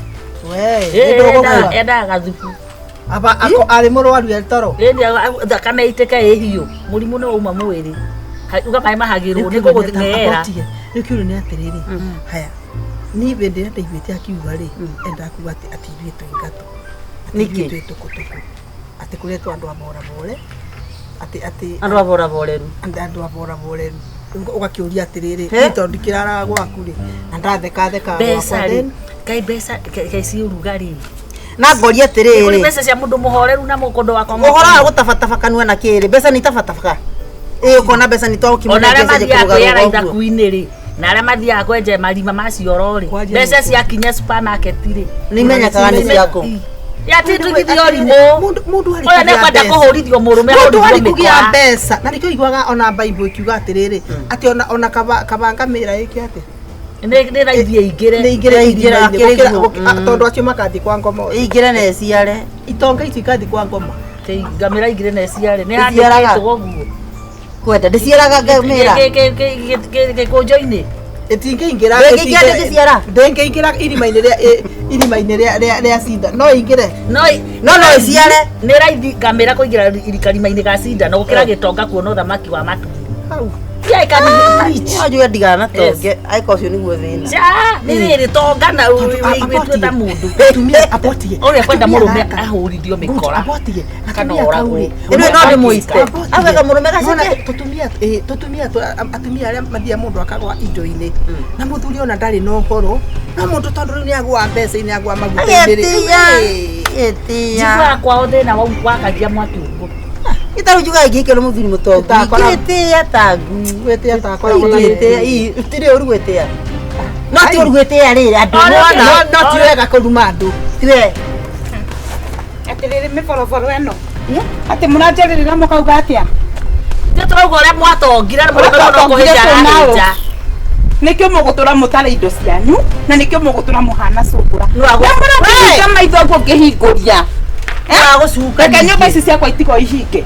[SPEAKER 3] we
[SPEAKER 2] Eh,
[SPEAKER 3] nĩndũgũkua
[SPEAKER 2] endaga gathubu.
[SPEAKER 3] aba ako arĩ mũrwaru e toro
[SPEAKER 2] Ĩni thakame ĩitĩke ĩ hiũ. Mũrimũ nĩ wauma mwĩrĩ. Uga maĩ mahagĩrwo nĩ gũgũng'era.
[SPEAKER 3] rĩu kĩũria nĩ atĩrĩrĩ haya niĩ hĩndĩ ĩrĩa ndaiguĩte akiuga rĩ endaga kuga atĩ atĩ ithuĩ twĩ ngatũ atĩ
[SPEAKER 1] Nĩkĩ?
[SPEAKER 3] ithuĩ twĩ tũkũtũkũ atĩ kũretwo andũ aboraborre atĩ atĩ
[SPEAKER 1] andũ aboraboreru
[SPEAKER 3] andũ aboraboreru ũgakĩũria atĩrĩrĩ
[SPEAKER 1] He?
[SPEAKER 3] niĩ tondũ ndikĩraraga gwaku rĩ na ndathekathekaga
[SPEAKER 2] Mbeca
[SPEAKER 3] gwakwa
[SPEAKER 2] rĩ.
[SPEAKER 3] then
[SPEAKER 2] Kaĩ mbeca kaĩ ci ũrugarĩ.
[SPEAKER 1] na ngoria
[SPEAKER 2] Kũrĩ
[SPEAKER 1] atĩrĩrĩ
[SPEAKER 2] mbeca cia mũndũ mũhoreru na mũkondo wakwa
[SPEAKER 1] ũhoro wa gũtabataba kanua na kĩrĩ mbeca nĩ itabatabaka ĩ ũkona mbeca nĩ
[SPEAKER 2] ona arĩa mathiaga kwĩara
[SPEAKER 1] twagũkimũũguo
[SPEAKER 2] ithaku-inĩ rĩ na arĩa mathiaga kwenja marima ma cioro rĩ
[SPEAKER 3] Kwaria
[SPEAKER 2] mbeca
[SPEAKER 3] nĩkũ?
[SPEAKER 2] ciakinya supermarket rĩ
[SPEAKER 1] nĩ imenyekaga nĩ ciaku
[SPEAKER 2] yati tuigithio rimũ
[SPEAKER 3] Mũndũ arĩ
[SPEAKER 2] ũyũ
[SPEAKER 3] kũgĩa
[SPEAKER 2] nĩkwenda
[SPEAKER 3] mbeca.
[SPEAKER 2] kũhũrithio mũrũme
[SPEAKER 3] Mũndũ
[SPEAKER 2] ahũrithio
[SPEAKER 3] arĩ kũgĩa
[SPEAKER 2] mĩkwa
[SPEAKER 3] mbeca na nĩkĩo iguaga ona Bible ĩkiuga atĩrĩrĩ atĩ ona kaba ngamĩra ĩke atĩa
[SPEAKER 2] nĩ raithi ĩingĩre
[SPEAKER 3] nĩ ingĩre
[SPEAKER 1] Ĩingĩre
[SPEAKER 3] irima-inĩ
[SPEAKER 1] akĩrĩ guo.
[SPEAKER 3] tondũ acio makathiĩ kwa ngoma othe.
[SPEAKER 1] ĩingĩre na ĩciare
[SPEAKER 3] itonga icio ikathiĩ kwa ngoma
[SPEAKER 2] Tĩ, ngamĩra ingĩre na ĩciare nĩ
[SPEAKER 1] Ĩciaraga.
[SPEAKER 2] handĩkĩtwo ũguo
[SPEAKER 1] kwenda ndĩciaraga ngamĩra
[SPEAKER 2] gĩkũnjo-inĩ
[SPEAKER 3] ĩtingĩingĩra
[SPEAKER 1] Ndĩngĩingĩra, ndĩngĩciara?
[SPEAKER 3] ndĩngĩingĩra irima-inĩ rĩa irima-inĩ rĩa cinda no ĩingĩre
[SPEAKER 2] no
[SPEAKER 1] No ĩciare.
[SPEAKER 2] nĩ raithi ngamĩra kũingĩra karima-inĩ ga cindano gũkĩra gĩtonga kuona ũthamaki wa matu
[SPEAKER 3] hau
[SPEAKER 2] Yeah, I can preach.
[SPEAKER 1] Wajua ndigana na tonge aika ũcio nĩguo thĩna
[SPEAKER 2] Ja, nĩ rĩrĩ tonga na wĩtue ta mũndũ
[SPEAKER 3] atumia abotie
[SPEAKER 2] ũrĩa kwenda mũrũme ahũrithio mĩkora
[SPEAKER 3] abotie
[SPEAKER 2] Kana
[SPEAKER 3] atumia
[SPEAKER 2] oragwo.
[SPEAKER 3] kau rĩ
[SPEAKER 1] Ĩno no ndĩmũite. Ageka mũrũme gaceke.
[SPEAKER 3] Tũtumia tũtumia atumia arĩa mathiaga mũndũ akagwa indo-inĩ na mũthuri ona ndarĩ na ũhoro no mũndũ tondũ rĩu nĩagũa mbeca-inĩ agũa maguta-inĩ rĩ
[SPEAKER 1] Agetĩa etĩa
[SPEAKER 2] njiguaga kwao thĩna wakagia mwaki ũguo
[SPEAKER 1] itaru njugaga ingĩhikio nĩ mũthuri mũtongu
[SPEAKER 3] Itakora-
[SPEAKER 1] ingĩtĩa ta ngui
[SPEAKER 3] gwĩtĩa takoragwo na
[SPEAKER 1] Ingĩtĩa, ii, tirĩ ũru gwĩtĩa no ti ũru gwĩtĩa rĩrĩ andũ
[SPEAKER 2] O rĩu
[SPEAKER 1] mona
[SPEAKER 3] no ti wega kũruma andũ
[SPEAKER 1] tiwe
[SPEAKER 4] Atiriri miboroboro eno atä må ranjarä rä ra må kauga atä a
[SPEAKER 2] nĩ tũrauga ũrĩa mwatongire na mũrũme
[SPEAKER 4] Ũrĩa
[SPEAKER 2] mũno
[SPEAKER 4] twatongire
[SPEAKER 2] kũhĩnja
[SPEAKER 4] twĩ nao.
[SPEAKER 2] arahĩnja
[SPEAKER 4] nä kä o må gå tå ra må tarä indo cianyu na nä kä o må gå tå ra må hana cångå
[SPEAKER 2] Nĩ wa
[SPEAKER 4] ra maitho guo ngä hingå ria
[SPEAKER 1] agũcuka
[SPEAKER 4] reke nyå mba ici ciakwa itigo ihinge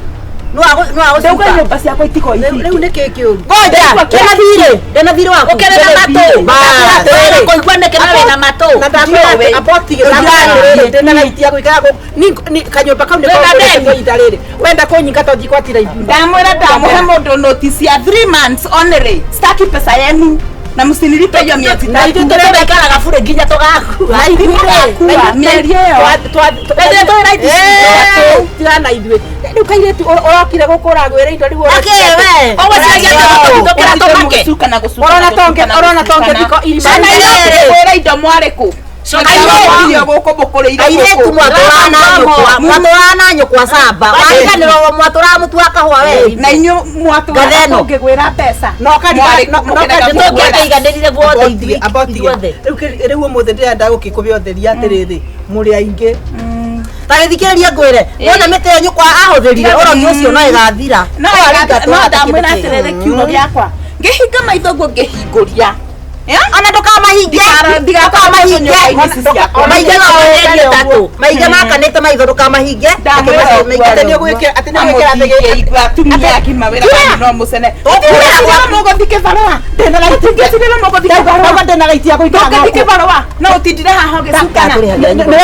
[SPEAKER 1] No agå
[SPEAKER 4] Ndauga nyũmba ciakwa itikorwo
[SPEAKER 3] Rĩu
[SPEAKER 4] ihinge.
[SPEAKER 3] nĩ kĩĩ kĩũru?
[SPEAKER 1] Ngoja, ndena thirĩ, ndena thirĩ waku.
[SPEAKER 2] Ũkĩrĩ na matũ.
[SPEAKER 1] Bas.
[SPEAKER 2] Kũigua nĩkĩ na wĩna matũ.
[SPEAKER 3] Na ndakwĩra atĩ abotige
[SPEAKER 1] Ũndirani.
[SPEAKER 3] atĩrĩrĩ ndĩna right ya gũikara gũkũ. Ni kanyũmba kau nĩko
[SPEAKER 2] Wĩna
[SPEAKER 3] ngũrĩte
[SPEAKER 2] deni?
[SPEAKER 3] kwa ihinda rĩrĩ. Wenda kũnyingata ũnjikwatira ingiuma.
[SPEAKER 4] Ndamwĩra ndamũhe mũndũ notice ya 3 months only. Sitaki pesa yenu na msinilipe hiyo miezi
[SPEAKER 3] Na
[SPEAKER 4] tatu.
[SPEAKER 3] ithuĩ tũrenda
[SPEAKER 2] Tũgaikaraga burĩ nginya tũgakua.
[SPEAKER 3] na ithuĩ
[SPEAKER 4] Mũgakua mĩeri ĩyo.
[SPEAKER 2] Ithuĩ twĩ right citũ.
[SPEAKER 3] Tigana na ithuĩ. Rĩu kairĩtu ũrokire gũkũ ũragwĩra indo rĩu
[SPEAKER 1] Ake we.
[SPEAKER 2] Ũgwĩciragia atĩ tũkũhithũkĩra tũmake.
[SPEAKER 4] Gũcuka na gũcuka.
[SPEAKER 3] Ũrona tonge ũrona tonge thiko irima.
[SPEAKER 4] Ciana
[SPEAKER 1] Atĩrĩrĩ.
[SPEAKER 4] kwĩra indo mwarĩ kũ?
[SPEAKER 1] Airĩtu.
[SPEAKER 4] Gũkũ mũkũrĩire
[SPEAKER 1] Airĩtu
[SPEAKER 4] gũkũ.
[SPEAKER 1] mwatũraga na nyũkwa, mwatũraga na nyũkwa camba. Wariganĩrwo mwatũraga mũtu wa kahũa we.
[SPEAKER 4] Na inyuĩ mwatũraga
[SPEAKER 1] Ngatha ĩno.
[SPEAKER 4] kũngĩgwĩra mbeca.
[SPEAKER 3] No kari-
[SPEAKER 4] Mwarĩ
[SPEAKER 3] no-
[SPEAKER 4] kũ
[SPEAKER 3] no
[SPEAKER 4] mũkĩrega
[SPEAKER 3] kari-
[SPEAKER 4] kũgwĩra?
[SPEAKER 2] Tũngĩakĩiganĩrire guothe ithuĩ ithuothe.
[SPEAKER 3] Rĩu ũmũthĩ ndĩrenda gũkĩkũbĩa ũtheri atĩrĩrĩ mũrĩ aingĩ.
[SPEAKER 1] Ta gĩthikĩrĩrie ngwĩre, wona mĩtĩ ĩyo nyũkwa ahũthĩrire, ũrogi ũcio no ĩgathira.
[SPEAKER 4] No
[SPEAKER 1] Ũraringa
[SPEAKER 4] no
[SPEAKER 1] tũhata
[SPEAKER 4] ndamwĩra
[SPEAKER 1] kĩndũ kĩngĩ.
[SPEAKER 4] atĩrĩrĩ kiugo gĩakwa. Ngĩhinga maitho guo ngĩhingũria.
[SPEAKER 1] Ona ndũkamahinge.
[SPEAKER 4] Ndigakorwo
[SPEAKER 1] Ndũkamahinge.
[SPEAKER 4] nyũmba-inĩ ici ciakwa.
[SPEAKER 1] Maige
[SPEAKER 2] Mĩeri ĩtatũ.
[SPEAKER 1] maige makanĩte maitho ndũkamahinge.
[SPEAKER 4] Ndamwĩra ũguo.
[SPEAKER 3] Atĩ nĩ ũgwĩkĩra atĩ nĩ ũgwĩkĩra atĩ
[SPEAKER 4] Amũthingĩigua atumia agima wĩra wanyu no mũcene.
[SPEAKER 1] Tũkwĩra
[SPEAKER 4] Mũtingĩcirĩra mũgũthiĩ kĩbarũa.
[SPEAKER 3] Ndĩna right.
[SPEAKER 4] Mũtingĩcirĩra mũgũthiĩ kĩbarũa.
[SPEAKER 3] Ndauga ndĩna right ya gũikara
[SPEAKER 4] Ndũngĩthiĩ
[SPEAKER 3] gũkũ.
[SPEAKER 4] kĩbarũa. No ũtindire haha ũgĩcukana.
[SPEAKER 1] Ndakũrĩhagia nyũmba.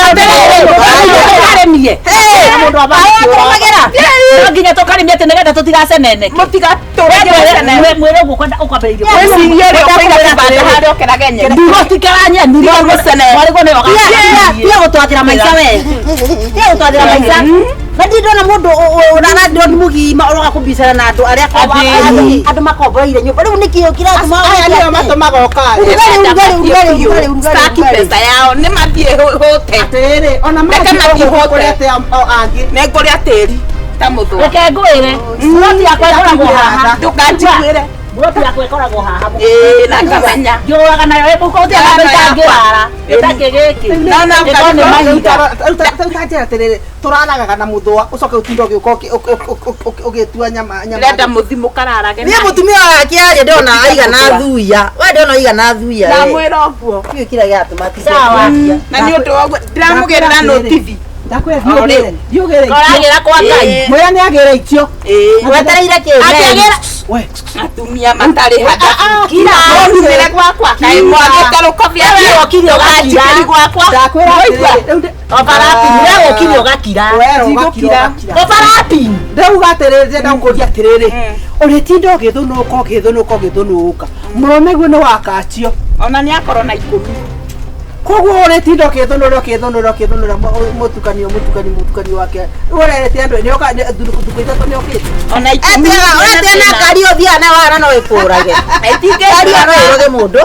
[SPEAKER 4] Atĩrĩrĩ,
[SPEAKER 1] Hey,
[SPEAKER 3] Mũndũ wa
[SPEAKER 1] aratũrũmagĩra.
[SPEAKER 2] No nginya tũkarimia atĩ nĩgetha tũtigaceneneke.
[SPEAKER 4] Mũtigatũre mũcene.
[SPEAKER 2] Mwĩre ũguo kwenda ũkwambĩrĩria.
[SPEAKER 4] Wĩcirie ũrĩa ũkũiga kĩbanda harĩa ũkerage nyeni.
[SPEAKER 2] Ndũgũtikĩra nyeni.
[SPEAKER 4] No mũcene.
[SPEAKER 2] Mwarĩguo nĩwe ũgakinyia.
[SPEAKER 1] Tiga gũtwathĩra maica we. Tiga gũtwathĩra maica. Na ndirĩ ndona mũndũ ũrarandirwo nĩ mũgima ũroka kũbicana na andũ arĩa andũ makomboreire nyũmba. Rĩu nĩkĩo kĩratũma
[SPEAKER 3] Aya nĩo matũmaga ũkare.
[SPEAKER 1] Ũrugarĩ, ũrugarĩ, ũrugarĩ, ũrugarĩ, ũrugarĩ,
[SPEAKER 4] Staki
[SPEAKER 1] ũrugarĩ.
[SPEAKER 4] pesa yao nĩ mathiĩ hũte.
[SPEAKER 3] Atĩrĩrĩ ona
[SPEAKER 4] Reke
[SPEAKER 3] mathiĩ
[SPEAKER 4] mathiĩ
[SPEAKER 3] gũkũ
[SPEAKER 4] hote.
[SPEAKER 3] kũrĩa atĩ angĩ.
[SPEAKER 4] Nĩ ngũrĩa tĩri ta mũthũa.
[SPEAKER 2] Reke ngwĩre. Buroti yakwa ĩkoragwo haha.
[SPEAKER 4] Ndũkanjiguĩre.
[SPEAKER 2] Buroti yakwa ĩkoragwo haha.
[SPEAKER 4] Ĩĩ na ngamenya.
[SPEAKER 2] Njũrũraga nayo ĩ mũhuko gũtirĩ handũ itangĩwara. Ĩtakĩ gĩkĩ.
[SPEAKER 4] No, no,
[SPEAKER 2] Ĩkorwo nĩ mahinda.
[SPEAKER 3] Rĩu ta njĩra atĩrĩrĩ tũraragaga na mũthũa ũcoke ũtinde ũgĩũka ũgĩtua nyama nyama.
[SPEAKER 4] Ndĩrenda mũthi mũkararage.
[SPEAKER 1] Niĩ mũtumia wake aria ndona aigana thuya. We ndona aigana thuya. we.
[SPEAKER 4] Ndamwĩra ũguo.
[SPEAKER 1] Kĩu kĩrĩa gĩatũma tige
[SPEAKER 2] Sawa.
[SPEAKER 1] kwaria.
[SPEAKER 4] Na nĩ ũndũ wa ũguo ndĩramũgĩrĩra notithi.
[SPEAKER 3] Ndakwĩra
[SPEAKER 4] O rĩu.
[SPEAKER 3] thiĩ ũgĩre
[SPEAKER 2] Koragĩra kwa Ngai.
[SPEAKER 4] Ĩĩ.
[SPEAKER 3] Mwĩra nĩ agĩre itio.
[SPEAKER 4] Ĩĩ.
[SPEAKER 1] Wetereire kĩ?
[SPEAKER 2] Akĩagĩra.
[SPEAKER 3] We.
[SPEAKER 4] Atumia matarĩ hadabu.
[SPEAKER 2] Kira.
[SPEAKER 4] Mũrumĩre gwakwa. Kaĩ mwagĩte rũkobia.
[SPEAKER 2] Wewe wokire ũgakira.
[SPEAKER 4] Ũkanjikĩri gwakwa.
[SPEAKER 3] Ndakwĩra
[SPEAKER 4] Ũraigua?
[SPEAKER 3] atĩrĩrĩ rĩu
[SPEAKER 2] Overlapping. We wokire ũgakira.
[SPEAKER 3] Werwo
[SPEAKER 4] Ndigũkira.
[SPEAKER 3] ũgakira.
[SPEAKER 2] Overlapping.
[SPEAKER 3] Ndauga atĩrĩrĩ ndĩrenda gũkũria atĩrĩrĩ ũrĩtinda ũgĩthũnũka ũgĩthũnũka ũgĩthũnũka mũrũme guo nĩ wakachio
[SPEAKER 4] Ona nĩ akorwo na ikũmi.
[SPEAKER 3] koguo ũrĩtinda ũkĩthũnũra ũkĩthũnũra ũkĩthũnũra mũtukanio mũtukanio mũtukanio wake rĩu ũrerete andũ nĩoka thukũ ithatũ nĩokĩte
[SPEAKER 4] Ona ikũmi.
[SPEAKER 1] Etĩaga ũretĩa na ngari ũthiaga nayo wara no ĩkũrage. Ngari ĩyo no ĩroge mũndũ.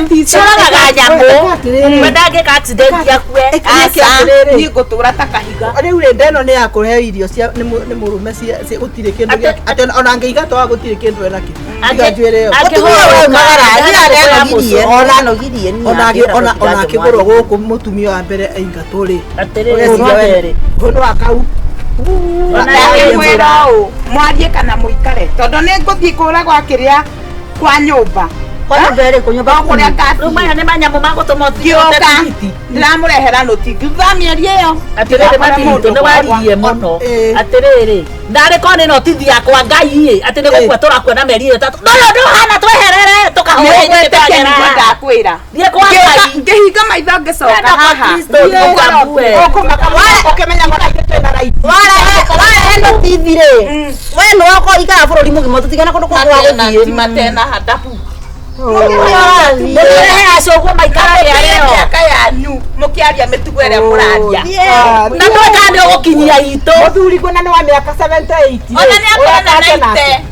[SPEAKER 2] Cũragaga nyamũ.
[SPEAKER 3] Atĩrĩrĩ.
[SPEAKER 2] We ndangĩka accident akue.
[SPEAKER 4] Aca.
[SPEAKER 3] Atĩrĩrĩ.
[SPEAKER 4] Niĩ ngũtũra ta kahiga.
[SPEAKER 3] Rĩu rĩ ndeno nĩ ya kũheo irio cia nĩ mũrũme cia gũtirĩ kĩndũ gĩa atĩ ona angĩigatwo haha gũtirĩ kĩndũ enakĩo tiga njuĩrĩ ĩyo
[SPEAKER 1] Mũtumia we umagara athiaga nĩanogirie. Nĩanogirie niĩ
[SPEAKER 3] ona
[SPEAKER 1] angĩra
[SPEAKER 3] ona
[SPEAKER 1] gũtinda
[SPEAKER 3] ona akĩgũrwo gũkũ mũtumia wa mbere aingatwo rĩ
[SPEAKER 2] Atĩrĩrĩ.
[SPEAKER 3] ũreciria we ũyũ nĩ wa kau
[SPEAKER 2] Ona
[SPEAKER 4] Ndakĩmwĩra ũũ mwarie kana mũikare tondũ nĩ ngũthiĩ kũra gwa kĩrĩa kwa nyũmba
[SPEAKER 1] Kwa nyũmba ĩrĩkũ? Nyũmba
[SPEAKER 4] o kũrĩa
[SPEAKER 2] Rĩu maya
[SPEAKER 4] ngathiĩ
[SPEAKER 2] nĩ manyamũ ma gũtũma
[SPEAKER 4] ngĩũka
[SPEAKER 2] ũtige
[SPEAKER 4] ndĩramũrehera nũti thutha wa mĩeri ĩyo
[SPEAKER 2] Atĩrĩrĩ
[SPEAKER 4] ndĩrakora
[SPEAKER 2] Matirito
[SPEAKER 4] mũndũ
[SPEAKER 2] nĩ waririe
[SPEAKER 4] gwakwa.
[SPEAKER 2] mũno.
[SPEAKER 3] Ĩĩ.
[SPEAKER 2] Atĩrĩrĩ ndarĩ korwo nĩ notithi yakwa Ngai ĩ atĩ nĩ gũkua tũrakua na mĩeri ĩyo ĩtatũ. No no ndũhana tweherere
[SPEAKER 4] Nĩ
[SPEAKER 2] tũkahoya
[SPEAKER 4] ũgwĩtĩkia nĩguo ndakwĩra
[SPEAKER 2] Thiĩ kwa
[SPEAKER 4] Ngĩũka-
[SPEAKER 2] Ngai.
[SPEAKER 4] ngĩhinga maitho ngĩcoka
[SPEAKER 2] Wenda kwa
[SPEAKER 4] haha
[SPEAKER 2] Kristo ũkambue.
[SPEAKER 3] ũkũmaka ũkĩmenya mwana ithuĩ twĩna right
[SPEAKER 1] Warehe notithi rĩ. We nĩwe ũkoikara bũrũri mũgima tũtigana kũndũ kũngĩ gwa gũthiĩ.
[SPEAKER 4] matena hadabu
[SPEAKER 2] Mũrehe acũgwo maikarage arĩo.
[SPEAKER 4] mĩaka yanyu mũkĩaria mĩtugo ĩrĩa mũraria
[SPEAKER 2] Na ndũĩ kana nĩ ũgũkinyia itũ.
[SPEAKER 3] mũthuri kuona nĩ wa mĩaka 78
[SPEAKER 4] ona nĩ akorwo na naite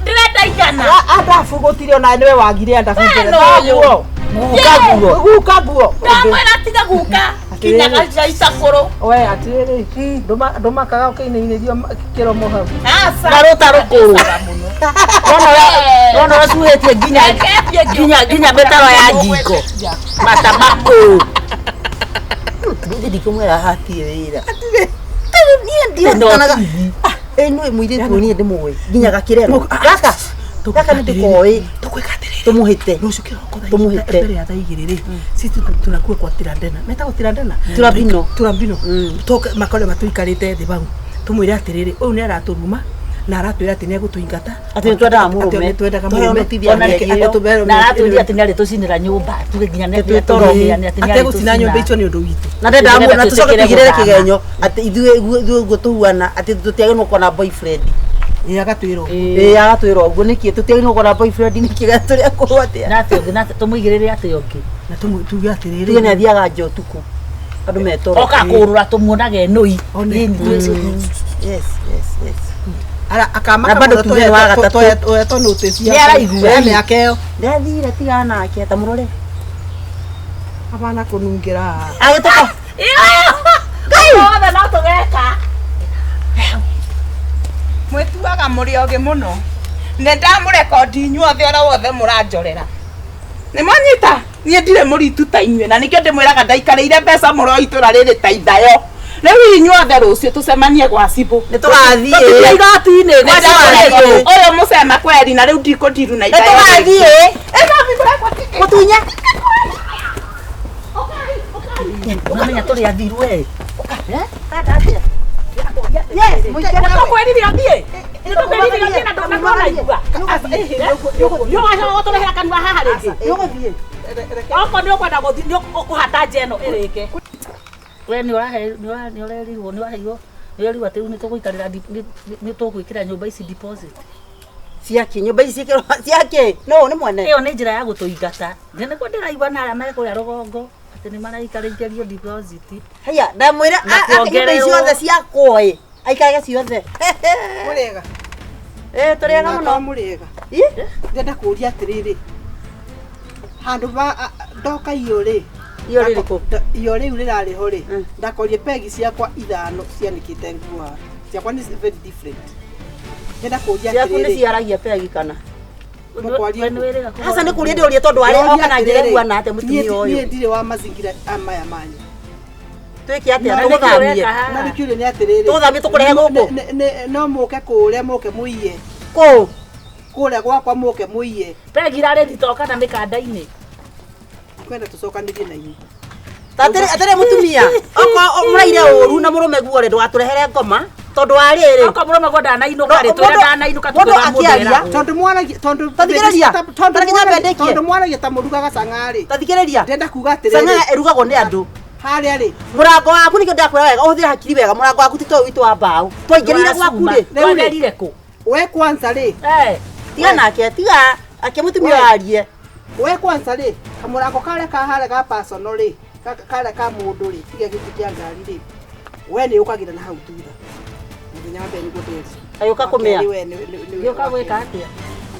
[SPEAKER 4] ndĩrenda igana
[SPEAKER 3] andabu gũtirĩ ona nĩwe wagire andabu mbere
[SPEAKER 4] no ũyũ.
[SPEAKER 2] Guka guo.
[SPEAKER 3] guka guo
[SPEAKER 4] ndamwĩra tiga guka kinyaga icakũrũ
[SPEAKER 3] we atĩrĩrĩ ndũmakaga ũkĩinainĩrio kĩromo hau
[SPEAKER 4] aca
[SPEAKER 2] Na rũta rũkũrũ. Wona ũracuhĩtie nginya nginya nginya mĩtaro ya ngingo. Mata makũrũ.
[SPEAKER 1] Niĩ ndikũmwĩra hatirĩ wĩra. Niĩ ndirikanaga. Ĩ nĩ mũirĩtu ũyũ niĩ ndĩmũĩ nginya gakĩrerwo. Gaka gaka nĩ ndĩkoĩ
[SPEAKER 3] tũkwĩka atĩrĩrĩ
[SPEAKER 1] tũmũhĩte.
[SPEAKER 3] rũciũ kĩroko thaa
[SPEAKER 1] Tũmũhĩte.
[SPEAKER 3] mbere ya thaa igĩrĩ rĩ sisi tunakuwa kwa tirandena metagwo tirandena
[SPEAKER 1] Turambino.
[SPEAKER 3] turambino toke makore matũikarĩte thĩ bau tũmwĩre atĩrĩrĩ ũyũ nĩ aratũruma Na aratwĩra atĩ nĩegũtũingata.
[SPEAKER 1] Atĩ nĩtwendaga mũrũme.
[SPEAKER 3] Atĩ nĩtwendaga
[SPEAKER 1] Tũheo
[SPEAKER 3] mũrũme.
[SPEAKER 1] notithi ya
[SPEAKER 3] Ona
[SPEAKER 1] mĩeri
[SPEAKER 3] nĩkĩ-
[SPEAKER 1] ĩyo.
[SPEAKER 3] atũheo
[SPEAKER 2] Na
[SPEAKER 3] mĩeri
[SPEAKER 2] aratwĩrire
[SPEAKER 3] ĩyo.
[SPEAKER 2] atĩ nĩarĩtũcinĩra nyũmba tuge nginya
[SPEAKER 1] Tũtwĩtoro.
[SPEAKER 3] Ategũcina nyũmba icio nĩ ũndũ witũ.
[SPEAKER 1] Na ndenda
[SPEAKER 2] Nĩgetha
[SPEAKER 1] na tũcoke
[SPEAKER 2] twĩtĩkĩre
[SPEAKER 1] tũigĩrĩre
[SPEAKER 2] gũthama.
[SPEAKER 1] kĩgenyo atĩ ithuĩ ithuĩ ũguo tũhuana atĩ tũtiagĩrĩirwo kuona boyfriend.
[SPEAKER 3] Ĩ agatwĩra ũguo.
[SPEAKER 1] Ĩ agatwĩra ũguo nĩkĩ tũtiagĩrĩirwo kuona boyfriend nĩkĩ tũrĩ akũrũ atĩa?
[SPEAKER 2] Na atĩ ũngĩ na tũmũigĩrĩre atĩ ũngĩ.
[SPEAKER 3] Na tuge atĩrĩrĩ.
[SPEAKER 1] Tuge nĩathiaga nja ũtukũ andũ metoro.
[SPEAKER 2] Oka kũrũra tũmuonage nũi.
[SPEAKER 3] One.
[SPEAKER 1] Yes, yes, yes.
[SPEAKER 3] Ara akamaka
[SPEAKER 1] Na bado
[SPEAKER 3] mũno
[SPEAKER 1] tuge nĩ wa gatatũ.
[SPEAKER 3] toetwo notice
[SPEAKER 2] Nĩ araigua.
[SPEAKER 3] ya mĩaka ĩyo.
[SPEAKER 1] Ndathire tigana nake ta mũrore.
[SPEAKER 3] Abana kũnungĩra.
[SPEAKER 1] Agĩtoka.
[SPEAKER 2] Othe no tũgeka.
[SPEAKER 4] Mwĩtuaga mũrĩ ogĩ mũno. Nĩ ndamũrekondi inyuothe oro wothe mũranjorera. Nĩ mwanyita? Niĩ ndirĩ mũritu ta inyuĩ na nĩkĩo ndĩmwĩraga ndaikarĩire mbeca mũro itũra rĩrĩ ta ithayo. Rĩu inyuothe rũciũ tũcemanie gwa cibũ.
[SPEAKER 1] Nĩ tũgathiĩ.
[SPEAKER 2] Tũthiĩ igoti-inĩ.
[SPEAKER 4] Nĩ ndamũrekondi. Ũyũ mũcema kweri na rĩu ndikũndiru na
[SPEAKER 1] Nĩ
[SPEAKER 4] ithayo.
[SPEAKER 1] tũgathiĩ. Mũtunya.
[SPEAKER 2] Ũkamenya tũrĩ athiru we.
[SPEAKER 1] Yes, mũikia.
[SPEAKER 2] Nĩtũkwĩrire ũthiĩ. Nĩtũkwĩrire ũthiĩ na ndũnaigua. Nĩũgacoka gũtũrehera kanua haha rĩngĩ.
[SPEAKER 1] Nĩũgũthiĩ.
[SPEAKER 2] Okorwo nĩũkwenda gũthiĩ nĩũkũhata nja ĩno ĩrĩke. We nĩũrahe nĩũrerirwo nĩwaheirwo nĩũrerirwo atĩ rĩu nĩtũgũikarĩra nĩtũgwĩkĩra nyũmba ici deposit.
[SPEAKER 1] Ciake nyũmba ici ciĩkĩrwo ciake. No nĩ mwene.
[SPEAKER 2] Ĩyo nĩ njĩra ya gũtũingata. Nĩ nĩguo ndĩraigua na arĩa me kũrĩa rũgongo atĩ nĩmaraikarĩirio deposit.
[SPEAKER 1] Haya, ndamwĩra
[SPEAKER 2] Na
[SPEAKER 1] nyũmba ici
[SPEAKER 2] kuongererwo.
[SPEAKER 1] ciothe ciakwo ĩ. Aikarage ciothe.
[SPEAKER 3] Mũrĩega.
[SPEAKER 1] Ĩ tũrĩega mũno.
[SPEAKER 3] Mũrĩega.
[SPEAKER 1] Ĩ?
[SPEAKER 3] Ndĩrenda kũũria atĩrĩrĩ. Handũ ba ndoka iyo rĩ.
[SPEAKER 1] Iyo rĩrĩkũ?
[SPEAKER 3] Iyo rĩu rĩrarĩ ho rĩ.
[SPEAKER 1] Mm.
[SPEAKER 3] Ndakorie pegi ciakwa ithano cianĩkĩte nguo haha. Ciakwa nĩ very different. Ndĩrenda kũũria
[SPEAKER 1] Ciaku nĩ
[SPEAKER 3] atĩrĩrĩ.
[SPEAKER 1] ciaragia pegi kana?
[SPEAKER 3] Mũkwaria
[SPEAKER 2] We nĩwĩrĩga kũgũra
[SPEAKER 1] Aca nĩ kũria ndĩũrie tondũ arĩ
[SPEAKER 3] Ndĩroria
[SPEAKER 1] oka na njĩra
[SPEAKER 3] atĩrĩrĩ,
[SPEAKER 1] ĩhuana atĩa mũtumia
[SPEAKER 3] niĩ
[SPEAKER 1] ũyũ.
[SPEAKER 3] ndirĩ wa mazingira maya manyu.
[SPEAKER 1] Twĩke atĩa?
[SPEAKER 3] No,
[SPEAKER 2] nĩkĩ
[SPEAKER 1] Tũgũthamie.
[SPEAKER 2] ũreka haha?
[SPEAKER 3] Na nĩkĩũria nĩ atĩrĩrĩ.
[SPEAKER 1] Tũgũthamie tũkũrehe gũkũ?
[SPEAKER 3] No mũke kũrĩa mũke mũiye.
[SPEAKER 1] Kũ?
[SPEAKER 3] Kũrĩa gwakwa mũke mũiye.
[SPEAKER 2] Pegi irarĩ thito kana mĩkanda-inĩ.
[SPEAKER 3] Kwenda tũcokanĩrie na inyuĩ.
[SPEAKER 1] Atĩrĩ atĩrĩ mũtumia. Okorwo mũraire ũru na mũrũme guo rĩ ndũgatũrehere ngoma tondũ wa rĩrĩ.
[SPEAKER 2] Okorwo mũrũme guo ndanainũka rĩ,
[SPEAKER 1] No,
[SPEAKER 2] twĩre
[SPEAKER 1] mũndũ-
[SPEAKER 2] ndanainũka
[SPEAKER 1] mũndũ
[SPEAKER 2] tuge wa mũndũ
[SPEAKER 1] akĩaria,
[SPEAKER 2] eragwo.
[SPEAKER 3] Tondũ mwaragia tondũ
[SPEAKER 1] Tathikĩrĩria.
[SPEAKER 3] tondũ
[SPEAKER 1] Tareke nyambe ndĩkie.
[SPEAKER 3] tondũ mwaragia ta mũrugaga cang'arĩ.
[SPEAKER 1] Tathikĩrĩria.
[SPEAKER 3] Ndĩrenda kuga atĩrĩrĩ.
[SPEAKER 1] Cang'aa ĩrugagwo nĩ andũ.
[SPEAKER 3] Harĩa rĩ.
[SPEAKER 1] Mũrango waku nĩkĩo ndĩrakwĩra wega ũhũthĩre hakiri wega mũrango waku ti ta ũyũ witũ wa mbaũ. Twaingĩrĩire gwaku rĩ.
[SPEAKER 3] Rĩu rĩ.
[SPEAKER 2] Twagerire kũ?
[SPEAKER 3] We kwanza rĩ.
[SPEAKER 2] Eh,
[SPEAKER 1] Tiga nake tiga ake mũtumia ũyũ arie.
[SPEAKER 3] We kwanza rĩ. Kamũrango karĩa ka harĩa ga personal rĩ. Karĩa ka mũndũ rĩ. Tiga gĩtĩ kĩa ngari rĩ. We nĩ ũkagĩra na hau thutha. Mũthenya wa mbere nĩguo ndĩrire.
[SPEAKER 1] Agĩũka kũmĩa.
[SPEAKER 3] Wa kerĩ we nĩ
[SPEAKER 2] gĩũka gwĩka atĩa?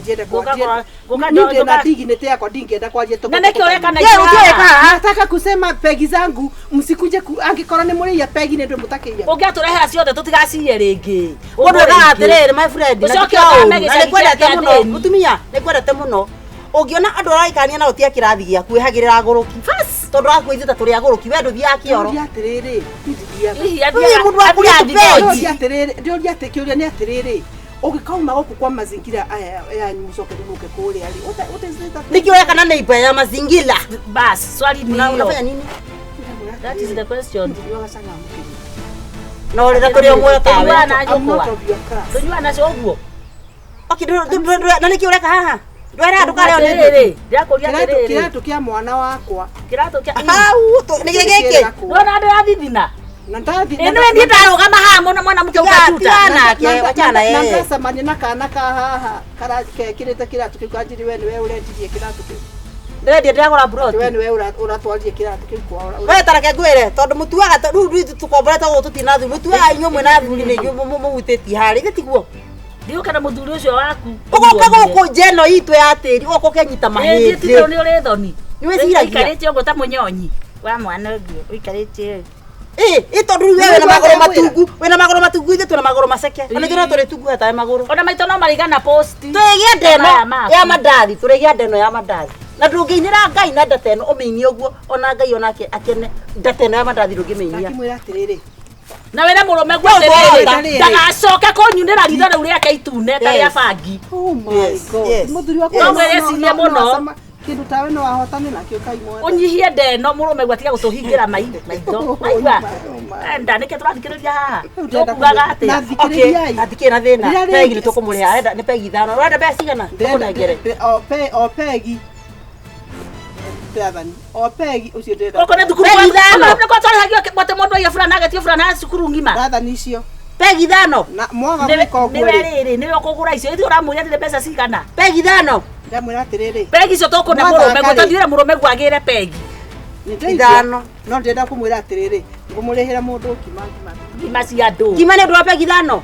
[SPEAKER 3] Ndienda
[SPEAKER 2] Gũka
[SPEAKER 3] kwaria.
[SPEAKER 2] kwa- gũka
[SPEAKER 3] Niĩ ndĩ na
[SPEAKER 2] gũka-
[SPEAKER 3] dignity yakwa ndingĩenda kwaria
[SPEAKER 2] Na nĩkĩ ũreka na
[SPEAKER 1] Ye,
[SPEAKER 2] ithuĩ
[SPEAKER 1] ũkĩreka
[SPEAKER 2] haha?
[SPEAKER 1] haha?
[SPEAKER 3] Nataka kusema pegi zangu msikuje angĩkorwo nĩ mũrĩia pegi nĩ ndũ mũtakĩiya.
[SPEAKER 2] Ũngĩatũrehera ciothe tũtigaciye rĩngĩ.
[SPEAKER 1] Mũndũ ekaga atĩrĩrĩ my friend na
[SPEAKER 2] Ũcoke
[SPEAKER 1] ti ũru,
[SPEAKER 2] ũthame
[SPEAKER 1] na
[SPEAKER 2] gĩcagi
[SPEAKER 1] nĩngwendete
[SPEAKER 2] gĩa
[SPEAKER 1] mũno
[SPEAKER 2] athĩni.
[SPEAKER 1] mũtumia nĩngwendete mũno ũngĩona andũ araikarania nao tia kĩrathi gĩaku ĩhagĩrĩra agũrũki tondũ akuo ithuĩ ta tũrĩ agũrũki we ndũthiaga kĩoro
[SPEAKER 3] Ndĩũria atĩrĩrĩ, niĩ ndithiaga.
[SPEAKER 2] Hihi
[SPEAKER 1] Niĩ
[SPEAKER 2] athiaga
[SPEAKER 1] mũndũ wa kũrĩa
[SPEAKER 2] athiaga
[SPEAKER 1] tũpegi.
[SPEAKER 2] thigoji.
[SPEAKER 3] Ndĩũria atĩrĩrĩ, ndĩũria atĩ kĩũria nĩ atĩrĩrĩ, ũngĩkauma gũkũ kwa mazingira aya yanyu mũcoke rĩu mũke kũrĩa rĩ, what is it that-
[SPEAKER 1] nĩkĩ ũreka na neighbor ya mazingira
[SPEAKER 2] Bas, swali ni
[SPEAKER 1] Una-
[SPEAKER 2] hiyo.
[SPEAKER 1] unafanya nini
[SPEAKER 2] That is the question.
[SPEAKER 3] Ndĩnyuaga cang'aa mũkĩria.
[SPEAKER 1] na ũrĩra tũrĩ o muoyo tawe
[SPEAKER 2] Tũnyuaga na
[SPEAKER 3] I'm not
[SPEAKER 2] njũkwa.
[SPEAKER 3] of your class.
[SPEAKER 2] Tũnyuaga nacio ũguo.
[SPEAKER 1] Okay, na nĩkĩ ũreka haha ndwera ndũkarĩo nĩ
[SPEAKER 2] Atĩrĩrĩ, ndĩrakũria
[SPEAKER 3] Kĩratũ
[SPEAKER 2] atĩrĩrĩ.
[SPEAKER 3] kĩratũ kĩa mwana wakwa.
[SPEAKER 2] Kĩratũ kĩa
[SPEAKER 1] hau nĩ gĩkĩ
[SPEAKER 3] Kĩrakwo.
[SPEAKER 2] Ndona ndĩrathithina.
[SPEAKER 3] Na ndathi
[SPEAKER 2] Ĩ nĩwe niĩ ndarũgama haha mũno mwana mũke
[SPEAKER 1] Tiga-
[SPEAKER 2] ũkanduta.
[SPEAKER 1] tiga nake, wachana
[SPEAKER 3] na
[SPEAKER 1] yeye.
[SPEAKER 3] ndacemania na kana ka haha karekĩrĩte kĩratũ kĩu kanjĩrĩ we nĩwe ũrendirie kĩratũ kĩu.
[SPEAKER 1] ndĩrendia ndĩragũra mburoti
[SPEAKER 3] We nĩwe ũratwarire kĩratũ kĩu kwao.
[SPEAKER 1] we tareke ngwĩre tondũ mũtuaga rĩu rĩu tũkomborete gũkũ tũtirĩ na athuri mũtuaga inyuĩ mwĩna athuri nĩ inyuĩ mũhutĩtie harĩa ithe tiguo
[SPEAKER 2] Ndiũke na mũthuri ũcio waku.
[SPEAKER 1] ũgoka gũkũ nja ĩno itũ ya tĩri ũgoka ũkenyita
[SPEAKER 2] Ĩ
[SPEAKER 1] mahĩndĩ
[SPEAKER 2] nĩ ũrĩ thoni.
[SPEAKER 1] Nĩwĩciragia?
[SPEAKER 2] Ũikarĩte ũguo ta mũnyonyi wa mwana ũguo ũikarĩte.
[SPEAKER 1] Ĩ, ĩ tondũ rĩu we wĩna magũrũ matungu wĩna magũrũ matungu ithuĩ twĩna magũrũ maceke ona ithuĩ no tũrĩ tungu hatawe magũrũ
[SPEAKER 2] Ona maitũ no marigana posti.
[SPEAKER 1] tũrĩgĩa ndeno
[SPEAKER 2] Maya maku.
[SPEAKER 1] ya mandathi tũrĩgĩa ndeno ya mandathi na ndũngĩinĩra Ngai na ndata ĩno ũmĩinie ũguo ona Ngai onake akene ndata ĩno ya mandathi ndũngĩmĩinia
[SPEAKER 3] Ndakĩmwĩra atĩrĩrĩ,
[SPEAKER 2] Na wĩre mũrũme guo
[SPEAKER 1] No,
[SPEAKER 2] atĩrĩrĩ
[SPEAKER 3] rĩrĩ.
[SPEAKER 2] ndagacoke kũnyunĩra ritho rĩu rĩake itune ta rĩa
[SPEAKER 1] Yes.
[SPEAKER 2] bangi.
[SPEAKER 3] Oh my
[SPEAKER 1] Yes,
[SPEAKER 3] God.
[SPEAKER 1] yes.
[SPEAKER 3] Mũthuri wakwa
[SPEAKER 2] No mwĩrecirie mũno.
[SPEAKER 3] Kĩndũ tawe no wahotane nakĩo kai mwana.
[SPEAKER 2] Ũnyihie nda ĩno mũrũme guo atige gũtũhingĩra maitho. Aigua? Enda nĩkĩ tũrathikĩrĩria haha?
[SPEAKER 3] Rĩu ndĩrenda
[SPEAKER 2] Tũkugaga
[SPEAKER 3] kũmwĩra-
[SPEAKER 2] atĩa?
[SPEAKER 3] Na thikĩrĩriai.
[SPEAKER 1] Hatikĩrĩ na thĩna.
[SPEAKER 3] Rĩrĩa rĩngĩ-
[SPEAKER 1] Pegi nĩ tũkũmũrĩha. Arenda nĩ pegi ithano. Ũrenda mbeca cigana?
[SPEAKER 3] Ndĩrenda-
[SPEAKER 1] Tũkũnengere.
[SPEAKER 3] o pegi. Ndathani. O pegi ũcio ndĩrenda.
[SPEAKER 2] Gũkũ nĩ thukuru.
[SPEAKER 1] Pegi ithano.
[SPEAKER 2] Nĩkuo twarĩhagio mwate mũndũ aiya burana agetio burana cukuru ng'ima.
[SPEAKER 3] Ndathani icio.
[SPEAKER 1] Pegi ithano.
[SPEAKER 3] Na mwaga
[SPEAKER 2] Nĩwe
[SPEAKER 3] gwĩka ũguo
[SPEAKER 2] nĩwe
[SPEAKER 3] rĩ.
[SPEAKER 2] rĩrĩ nĩwe ũkũgũra icio ithuĩ ũramwĩra nĩ mbeca cigana.
[SPEAKER 1] Pegi ithano.
[SPEAKER 3] Ndamwĩra atĩrĩrĩ.
[SPEAKER 2] Pegi icio tũkũne
[SPEAKER 3] Mwathaka
[SPEAKER 2] mũrũme guo
[SPEAKER 3] rĩ.
[SPEAKER 2] tũthiĩre mũrũme guo agĩre pegi.
[SPEAKER 3] Nĩ ndaigua.
[SPEAKER 1] Ithano.
[SPEAKER 3] No ndĩrenda kũmwĩra atĩrĩrĩ. Ngũmũrĩhĩra mũndũ ngima ngima.
[SPEAKER 2] Ngima cia andũ.
[SPEAKER 1] Ngima nĩ ũndũ wa pegi ithano.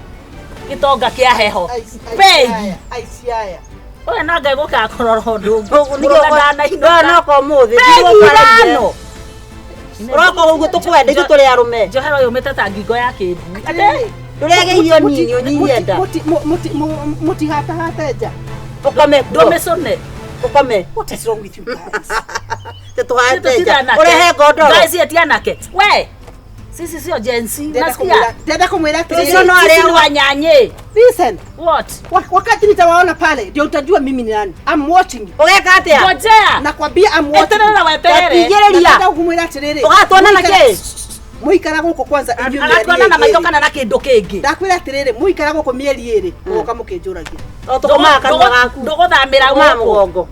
[SPEAKER 2] Gĩtonga kĩa heho.
[SPEAKER 3] Aici
[SPEAKER 2] Pegi.
[SPEAKER 3] aya, aici aya.
[SPEAKER 2] Ũyũ no Ngai gũkaga kũrora ũndũ ũngĩ. Mũrũme ndanainũka.
[SPEAKER 1] Noka ũmũthĩ.
[SPEAKER 2] Pegi ithano.
[SPEAKER 1] Ũroka ũguo tũkwenda ithuĩ tũrĩ arũme.
[SPEAKER 2] Njohero yũmĩte ta ngingo ya kĩmbu.
[SPEAKER 3] Atĩrĩrĩ.
[SPEAKER 1] Ndũrege irio nini ũnyihie nda.
[SPEAKER 3] Mũtihatahate nja.
[SPEAKER 1] Ũkome kuo.
[SPEAKER 2] Ndũmĩcũne.
[SPEAKER 1] Ũkome.
[SPEAKER 3] What is wrong with you guys?
[SPEAKER 1] Tũtũhate nja. Ũrehe ngondoro.
[SPEAKER 2] Guys, eti anake. We. Sisi sio Gen Z.
[SPEAKER 3] Ndĩrenda
[SPEAKER 2] Unasikia?
[SPEAKER 3] ndĩrenda kũmwĩra
[SPEAKER 1] Sisi
[SPEAKER 3] atĩrĩrĩ.
[SPEAKER 1] no
[SPEAKER 2] Sisi
[SPEAKER 1] arĩa
[SPEAKER 2] ni wanyanye.
[SPEAKER 3] Listen.
[SPEAKER 2] What?
[SPEAKER 3] Wakati nitawaona pale ndio utajua mimi ni nani. I'm watching you.
[SPEAKER 1] Ũgeka atĩa?
[SPEAKER 2] Ngojea.
[SPEAKER 3] Nakwambia I'm watching.
[SPEAKER 2] Eterera weterere.
[SPEAKER 1] Tatigĩrĩria.
[SPEAKER 3] Nataka kumwĩra atĩrĩrĩ.
[SPEAKER 1] Ũgatuona na kĩ?
[SPEAKER 3] Mũikara gũkũ kwanza inyuĩ mĩeri
[SPEAKER 2] Agatuona na maitho
[SPEAKER 3] ĩrĩ.
[SPEAKER 2] kana na kĩndũ kĩngĩ.
[SPEAKER 3] Ndakwĩra atĩrĩrĩ, mũikara gũkũ mĩeri ĩrĩ, mũgoka mũkĩnjũragia.
[SPEAKER 1] O tũkomaga kanua gaku.
[SPEAKER 2] Ndũgũthamĩra
[SPEAKER 1] Tũkomaga
[SPEAKER 2] gũkũ.
[SPEAKER 1] mũgongo.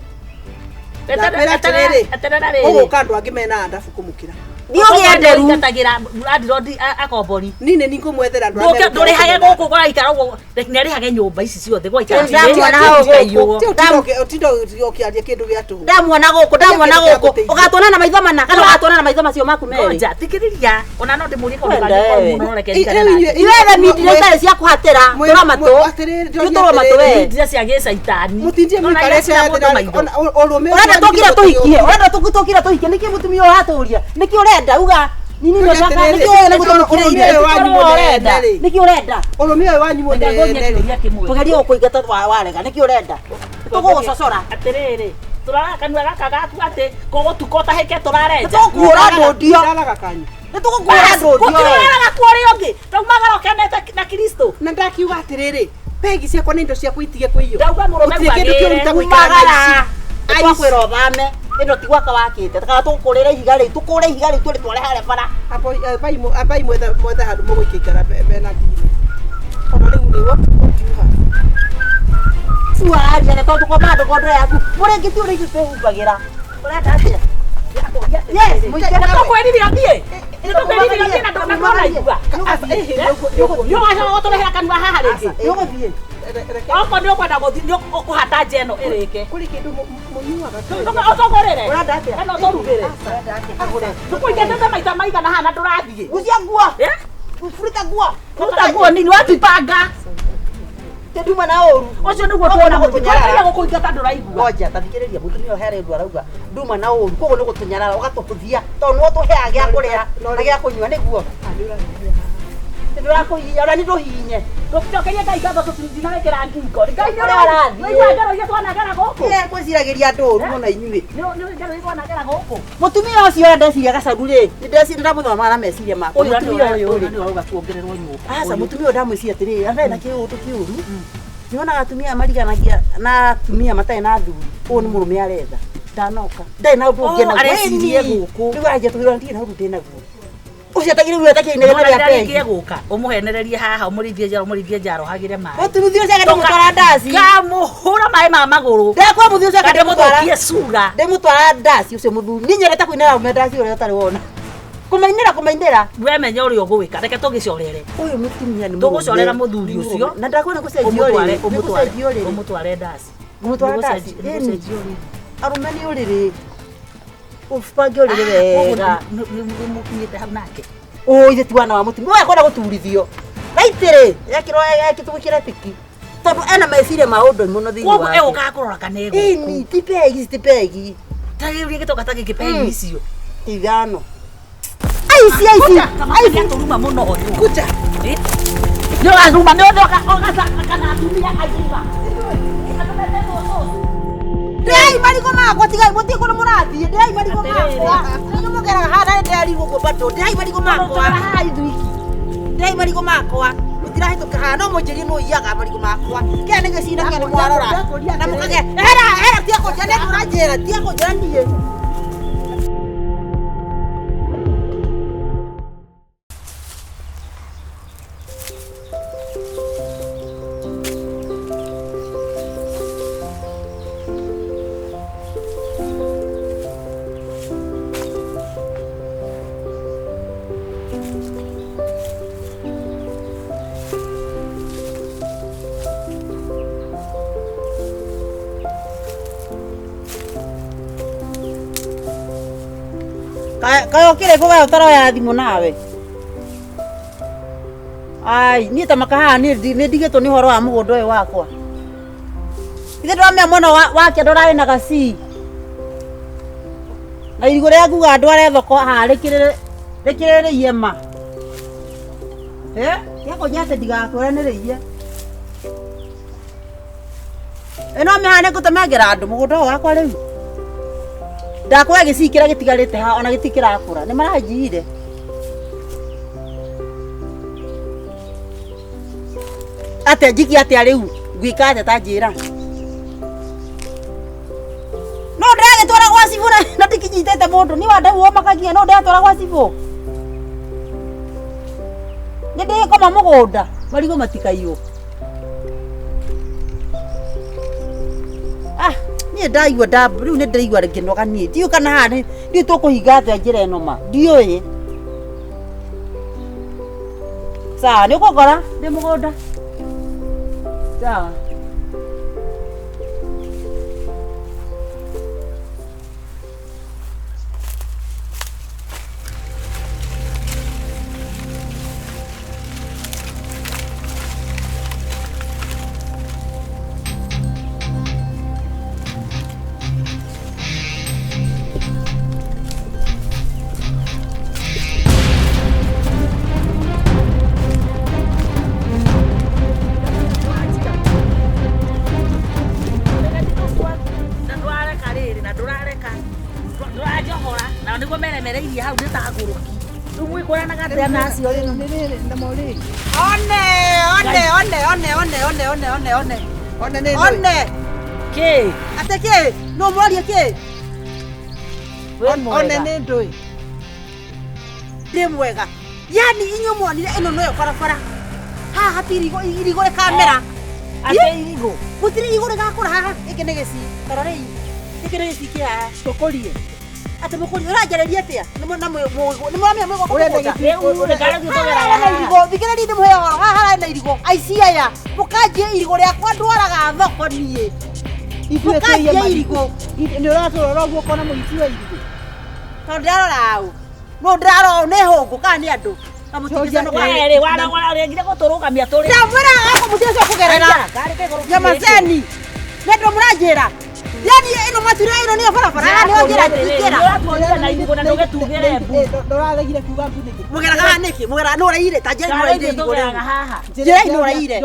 [SPEAKER 3] Ndakwĩra atĩrĩrĩ,
[SPEAKER 2] Eterera rĩrĩ.
[SPEAKER 3] Gũgũka andũ angĩ mena andabu kũmũkĩra.
[SPEAKER 1] Thiĩ ũgĩe nderu.
[SPEAKER 2] Ingatagĩra landlord akombori.
[SPEAKER 3] Niĩ nĩ ngũmwethera andũ arĩa
[SPEAKER 2] Ndũrĩhage gũkũ gwaikara ũguo nĩarĩhage nyũmba ici ciothe gwaikara.
[SPEAKER 1] Ndamuona hau gũkũ.
[SPEAKER 3] Ũtinda ũkĩaria kĩndũ gĩa tũhũ.
[SPEAKER 1] Ndamuona gũkũ, ndamuona gũkũ. Ũgatuona na maitho mana kana ũgatuona na maitho macio maku merĩ.
[SPEAKER 2] Ngoja, thikĩrĩria. Ona no ndĩmũrie kaũndũ
[SPEAKER 1] Wenda
[SPEAKER 2] kangĩ
[SPEAKER 1] wewe.
[SPEAKER 2] koru mũno reke
[SPEAKER 3] Rĩu
[SPEAKER 2] ndigane nake.
[SPEAKER 1] Ithuethe mindira itarĩ cia kũhatĩra. Tũra matũ.
[SPEAKER 3] Atĩrĩrĩ,
[SPEAKER 1] Tũtũrwo matũ we.
[SPEAKER 2] Mindira cia gĩcaitani.
[SPEAKER 3] Mũtindie
[SPEAKER 2] Ona iria
[SPEAKER 3] mũikarĩte
[SPEAKER 2] cina mũndũ
[SPEAKER 3] thĩ
[SPEAKER 2] maitho.
[SPEAKER 3] na ũrũme
[SPEAKER 1] Ũrenda tũkire tũhikie. Ũrenda tũkire tũhikie. Nĩkĩ mũtumia ũyũ ũratũria? Nĩkĩ ũrenda? Uga. Nini nĩ ũrenda? Nĩkĩ ũrenda nĩguo tũmũkire
[SPEAKER 3] Ũrũme
[SPEAKER 1] ithe?
[SPEAKER 3] ũyũ wanyu
[SPEAKER 2] Ũrenda.
[SPEAKER 3] mũnene rĩ.
[SPEAKER 1] Nĩkĩ ũrenda?
[SPEAKER 3] Ũrũme ũyũ wanyu
[SPEAKER 2] Reke ngũrie
[SPEAKER 3] mũnene rĩ.
[SPEAKER 2] kĩũria kĩmwe.
[SPEAKER 1] Tũgerie gũkũingata warega. Nĩkĩ ũrenda? Tũgũgũcocora.
[SPEAKER 2] Atĩrĩrĩ, tũraraga kanua gaka gaku atĩ kũgũtuka ũtahĩke tũrarenja.
[SPEAKER 1] Nĩtũgũkuũra ndũndio.
[SPEAKER 3] Ndaraga kanyu.
[SPEAKER 1] Nĩtũgũkuũra ndũndio.
[SPEAKER 2] Gũtiraraga kuo ũrĩa ũngĩ. Taumagara ũkenete na Kristo.
[SPEAKER 3] Na ndakiuga atĩrĩrĩ, pegi ciakwa nĩ indo ciakwa itige kũiywo.
[SPEAKER 2] Ndauga mũrũme
[SPEAKER 3] Gũtirĩ kĩndũ
[SPEAKER 2] gwagĩre.
[SPEAKER 3] kĩũru ta gũikara na
[SPEAKER 1] Umagara.
[SPEAKER 3] aici.
[SPEAKER 1] Twakwĩra ũthame. Ĩno ti gwaka wakĩte. Kana tũgũkũrĩra ihiga rĩu. Tũkũre ihiga rĩu tũrĩtware harĩa bara.
[SPEAKER 3] Ambai mwethe handũ mũgũikaikara mena nginya. Ona rĩu rĩ, what do you have?
[SPEAKER 1] Cuaria nĩ tondũ tũkomaga ndũkondoro yaku. Mũrĩngĩ ti ũrĩa ithuĩ twĩhumbagĩra. Ũrenda atĩa? Yes, mũingĩ nawe.
[SPEAKER 2] Nĩtũkwĩrire ũthiĩ. Nĩtũkwĩrire ũthiĩ na ndũnaigua.
[SPEAKER 3] Aca, ĩhĩ, nĩ ũgũthiĩ.
[SPEAKER 2] Nĩũgacoka gũtũrehera kanua haha rĩngĩ.
[SPEAKER 1] Nĩ ũgũthiĩ.
[SPEAKER 2] Okorwo nĩ ũkwenda gũthiĩ nĩ ũkũhata nja ĩno ĩrĩke.
[SPEAKER 3] Kũrĩ kĩndũ mũnyuaga.
[SPEAKER 2] Ũtũgũrĩre.
[SPEAKER 1] Ũrenda atĩa?
[SPEAKER 2] Kana ũtũrugĩre. Tũkũingatĩte maita maigana haha na ndũrathiĩ.
[SPEAKER 1] Gucia nguo.
[SPEAKER 2] Eh?
[SPEAKER 1] Furuta nguo.
[SPEAKER 2] Ruta nguo nini watipanga.
[SPEAKER 1] Nduma na ũru.
[SPEAKER 2] Ũcio nĩguo
[SPEAKER 1] Koguo
[SPEAKER 2] tuona
[SPEAKER 1] nĩ gũtũnyarara.
[SPEAKER 2] gũtũnyarara gũkũingata ndũraigua.
[SPEAKER 1] Ngoja tathikĩrĩria mũtumia ũyũ harĩ ũndũ arauga nduma na ũru koguo nĩ gũtũnyarara ũgatũhũthia tondũ nĩwe ũtũheaga gĩa kũrĩa na gĩa kũnyua nĩguo ndũrakũhihinya ona niĩ ndũhihinye
[SPEAKER 2] Tũcokerie Ngai ngatho tũtinawĩkĩra ngingo. Ngai nĩ
[SPEAKER 1] Ũrĩa ũrathiĩ.
[SPEAKER 2] ũraigua ngero iria twanagera gũkũ.
[SPEAKER 1] Nĩ ngwĩciragĩria andũ ũru mũno inyuĩ
[SPEAKER 2] Nĩ ngero iria twanagera gũkũ.
[SPEAKER 1] mũtumia ũcio ũrĩa ndeciria gacaru rĩ nĩ ndeciria ndamũthomaga na meciria makwa
[SPEAKER 2] Ũyũ
[SPEAKER 1] mũtumia ũyũ rĩ
[SPEAKER 2] nĩ ũrauga tuongererwo nyũmba.
[SPEAKER 1] aca mũtumia ũyũ ndamwĩciria atĩrĩrĩ atarĩ na kĩũndũ kĩũru nĩwonaga atumia mariganagia na atumia matarĩ na athuri ũyũ nĩ mũrũme aretha ndanoka ndarĩ na ũndũ ũngĩ
[SPEAKER 2] Oh,
[SPEAKER 1] naguo.
[SPEAKER 2] arecirie
[SPEAKER 1] Ĩni.
[SPEAKER 2] gũkũ.
[SPEAKER 1] Rĩu aranjia tũkĩrora ndirĩ na ũndũ ndĩ naguo ũcio atagĩrĩirwo rĩu atakĩrĩ inegene
[SPEAKER 2] Mwana
[SPEAKER 1] rĩa
[SPEAKER 2] rĩrĩa
[SPEAKER 1] pegi
[SPEAKER 2] rĩngĩ egũka ũmũhenererie haha ũmũrĩithie njara ũmũrĩithie njara ũhagĩre maĩ.
[SPEAKER 1] mũtumia ũcio akendemũtwara ndaci
[SPEAKER 2] Ngamũhũra maĩ ma magũrũ.
[SPEAKER 1] ndakwa mũthuri ũcio akendemũtwara
[SPEAKER 2] Ndĩmũthũkie cura.
[SPEAKER 1] ndĩmũtwara ndaci ũcio mũthuri niĩ nyendete kũinĩra arũme ndaci ũrĩa ũtarĩ wona kũmainĩra kũmainĩra
[SPEAKER 2] Wemenya ũrĩa ũgwĩka reke tũgĩcorere.
[SPEAKER 1] ũyũ mũtumia nĩ
[SPEAKER 2] Tũgũcorera
[SPEAKER 1] mũrũme.
[SPEAKER 2] mũthuri
[SPEAKER 1] Nĩ
[SPEAKER 2] ũcio.
[SPEAKER 1] mũrũme. Na ndakwenda gũcenjia
[SPEAKER 2] Ũmũtware
[SPEAKER 1] ũrĩrĩ
[SPEAKER 2] ũmũtware
[SPEAKER 1] nĩgũcenjia ũrĩrĩ
[SPEAKER 2] ũmũtware ndaci.
[SPEAKER 1] Ngũmũtwara ndaci
[SPEAKER 2] Nĩgũcenjia
[SPEAKER 1] ĩni
[SPEAKER 2] ũrĩrĩ.
[SPEAKER 1] arũme nĩ ũrĩrĩ ũbange ũrĩrĩ wega
[SPEAKER 2] Nĩmũkinyĩte hau nake.
[SPEAKER 1] ũ ithe ti wana wa mũtumia ũyũ akwenda gũturithio raitĩrĩ ekĩrwo ekĩtũgĩkĩra tiki tondũ ena meciria ma ũndũ mũno thĩinĩ
[SPEAKER 2] Koguo
[SPEAKER 1] wake
[SPEAKER 2] egũkaga kũrora kana egũkũ.
[SPEAKER 1] ĩni ti pegi ti pegi
[SPEAKER 2] Ta rĩu gĩtoka ta gĩkĩ pegi icio.
[SPEAKER 1] ithano aici aici
[SPEAKER 2] Aici atũruma mũno ũyũ.
[SPEAKER 3] Kuja.
[SPEAKER 2] Nĩ ũraruma nĩ ũthoka ũgaca kana atumia airuma.
[SPEAKER 1] Ndĩai marigũ makwa tigai mũtiĩ kũrĩa mũrathiĩ ndĩai marigũ
[SPEAKER 2] Atĩrĩrĩ.
[SPEAKER 1] makwa inyuĩ mũgeraga haha na nĩndĩrarigwo ũguo bado ndĩai marigũ makwa
[SPEAKER 2] Tũraha haha ithuiki.
[SPEAKER 1] ndĩai marigũ makwa. Mũtirahĩtũka haha no mũnjĩrie nũ ũiyaga marigũ makwa. Kĩrĩa nĩ gĩcina kĩrĩa nĩ mwarora. Na mũkage hera hera tiga kũnjĩra nĩ ũranjĩra tiga kũnjĩra niĩ. Kaĩ ũkĩrĩ kũ we ũtaroya thimũ nawe? Ai, niĩ ta maka haha niĩ nĩ ndigĩtwo nĩ ũhoro wa mũgũnda ũyũ wakwa. Ithe ndĩramenya mwena wake ndũrarĩ na gacii. Na irigũ rĩrĩa ngugaga ndware thoko haha rĩkĩrĩ rĩiye ma. Tiga kũnjĩra atĩ ndigakwĩre nĩ rĩiye. Ĩno mĩhaha nĩ ngũtemangĩra andũ mũgũnda ũyũ wakwa rĩu. Ndakwĩra gĩcii kĩrĩa gĩtigarĩte haha ona gĩtirĩ kĩrakũra. Nĩ maranjiyire. Atĩa njiki atĩa rĩu? Ngwĩka atĩa ta njĩra? No ndĩragĩtwara gwa cibũ na ndikinyitĩte mũndũ. Niĩ wandau ũmakagia no ndĩratwara gwa cibũ. Nĩ ndĩgĩkoma mũgũnda marigũ matikaiywo. Ah, niĩ ndaigua rĩu nĩ ndĩraigua ngĩnoga niĩ. Ndiũĩ kana haha ndiũĩ tũkũhinga atĩa njĩra ĩno ma. Ndiũĩ. Sawa, nĩ ũkũngora ndĩ mũgũnda. Sawa.
[SPEAKER 2] Na ndũrareka rĩrĩ na ndũrareka ndũranjohora na nĩguo meremereirie hau nĩ ta ngũrũki rĩu mwĩkũranaga atĩa na acio rĩu?
[SPEAKER 3] Nĩ rĩrĩ namo rĩ.
[SPEAKER 1] One, one, one, one, one, one, one, one, one.
[SPEAKER 3] One nĩ
[SPEAKER 1] One.
[SPEAKER 2] Kĩ?
[SPEAKER 1] Atĩ kĩ? No mũraria kĩ?
[SPEAKER 2] Wĩ
[SPEAKER 3] One
[SPEAKER 2] mwega.
[SPEAKER 3] nĩ ndũĩ.
[SPEAKER 1] Ndĩ mwega. Yani inyuĩ mwonire ĩno noyo barabara. Haha hatirĩ irigũ irigũ rĩkamera.
[SPEAKER 2] Atĩ irigũ?
[SPEAKER 1] Gũtirĩ irigũ rĩgakũra haha. Gĩkĩ nĩ gĩcii. Ta rorei. Gĩkĩ nĩ gĩcii kĩ haha.
[SPEAKER 3] Tũkũrie.
[SPEAKER 1] Atĩ mũkũrie ũranjarĩria atĩa? Nĩ mũramenya mwĩ gwakwa
[SPEAKER 3] Ũrenda
[SPEAKER 1] mũgũnda?
[SPEAKER 2] Rĩu rĩ karĩ
[SPEAKER 1] Haha hararĩ na irigũ. Thikĩrĩria ndĩmũhe ũhoro. Haha hararĩ na irigũ. Aici aya. Mũkanjie irigũ rĩakwa ndwaraga thoko niĩ.
[SPEAKER 3] Ithuĩ tũiye
[SPEAKER 1] Mũkanjie
[SPEAKER 3] marigũ.
[SPEAKER 1] irigũ.
[SPEAKER 3] Nĩ ũratũrora ũguo ũkona mũici wa irigũ.
[SPEAKER 1] Tondũ ndĩrarora ũ. No ndĩrarora ũ nĩ hũngũ kana nĩ andũ. Na mũtingĩconoka.
[SPEAKER 2] We rĩ warengire gũtũrũgamia tũrĩ
[SPEAKER 1] Ndamwĩra gakwa mũtigacoka kũgerera. Nyamaceni. Nĩ andũ mũranjĩra. Yani ĩno matura ĩno nĩyo barabara. Haha nĩho njĩra njĩra.
[SPEAKER 2] Ũratuonire na irigũ na ndũgĩtugĩre mbu.
[SPEAKER 3] Ndũraregire kuga mbu nĩkĩ?
[SPEAKER 1] Mũgeraga haha nĩkĩ? Mũgeraga nũ ũraire? Ta njĩra nũ ũraire irigũ
[SPEAKER 2] Tũgeraga
[SPEAKER 1] rĩu.
[SPEAKER 2] haha.
[SPEAKER 1] Njĩra ĩno ũraire.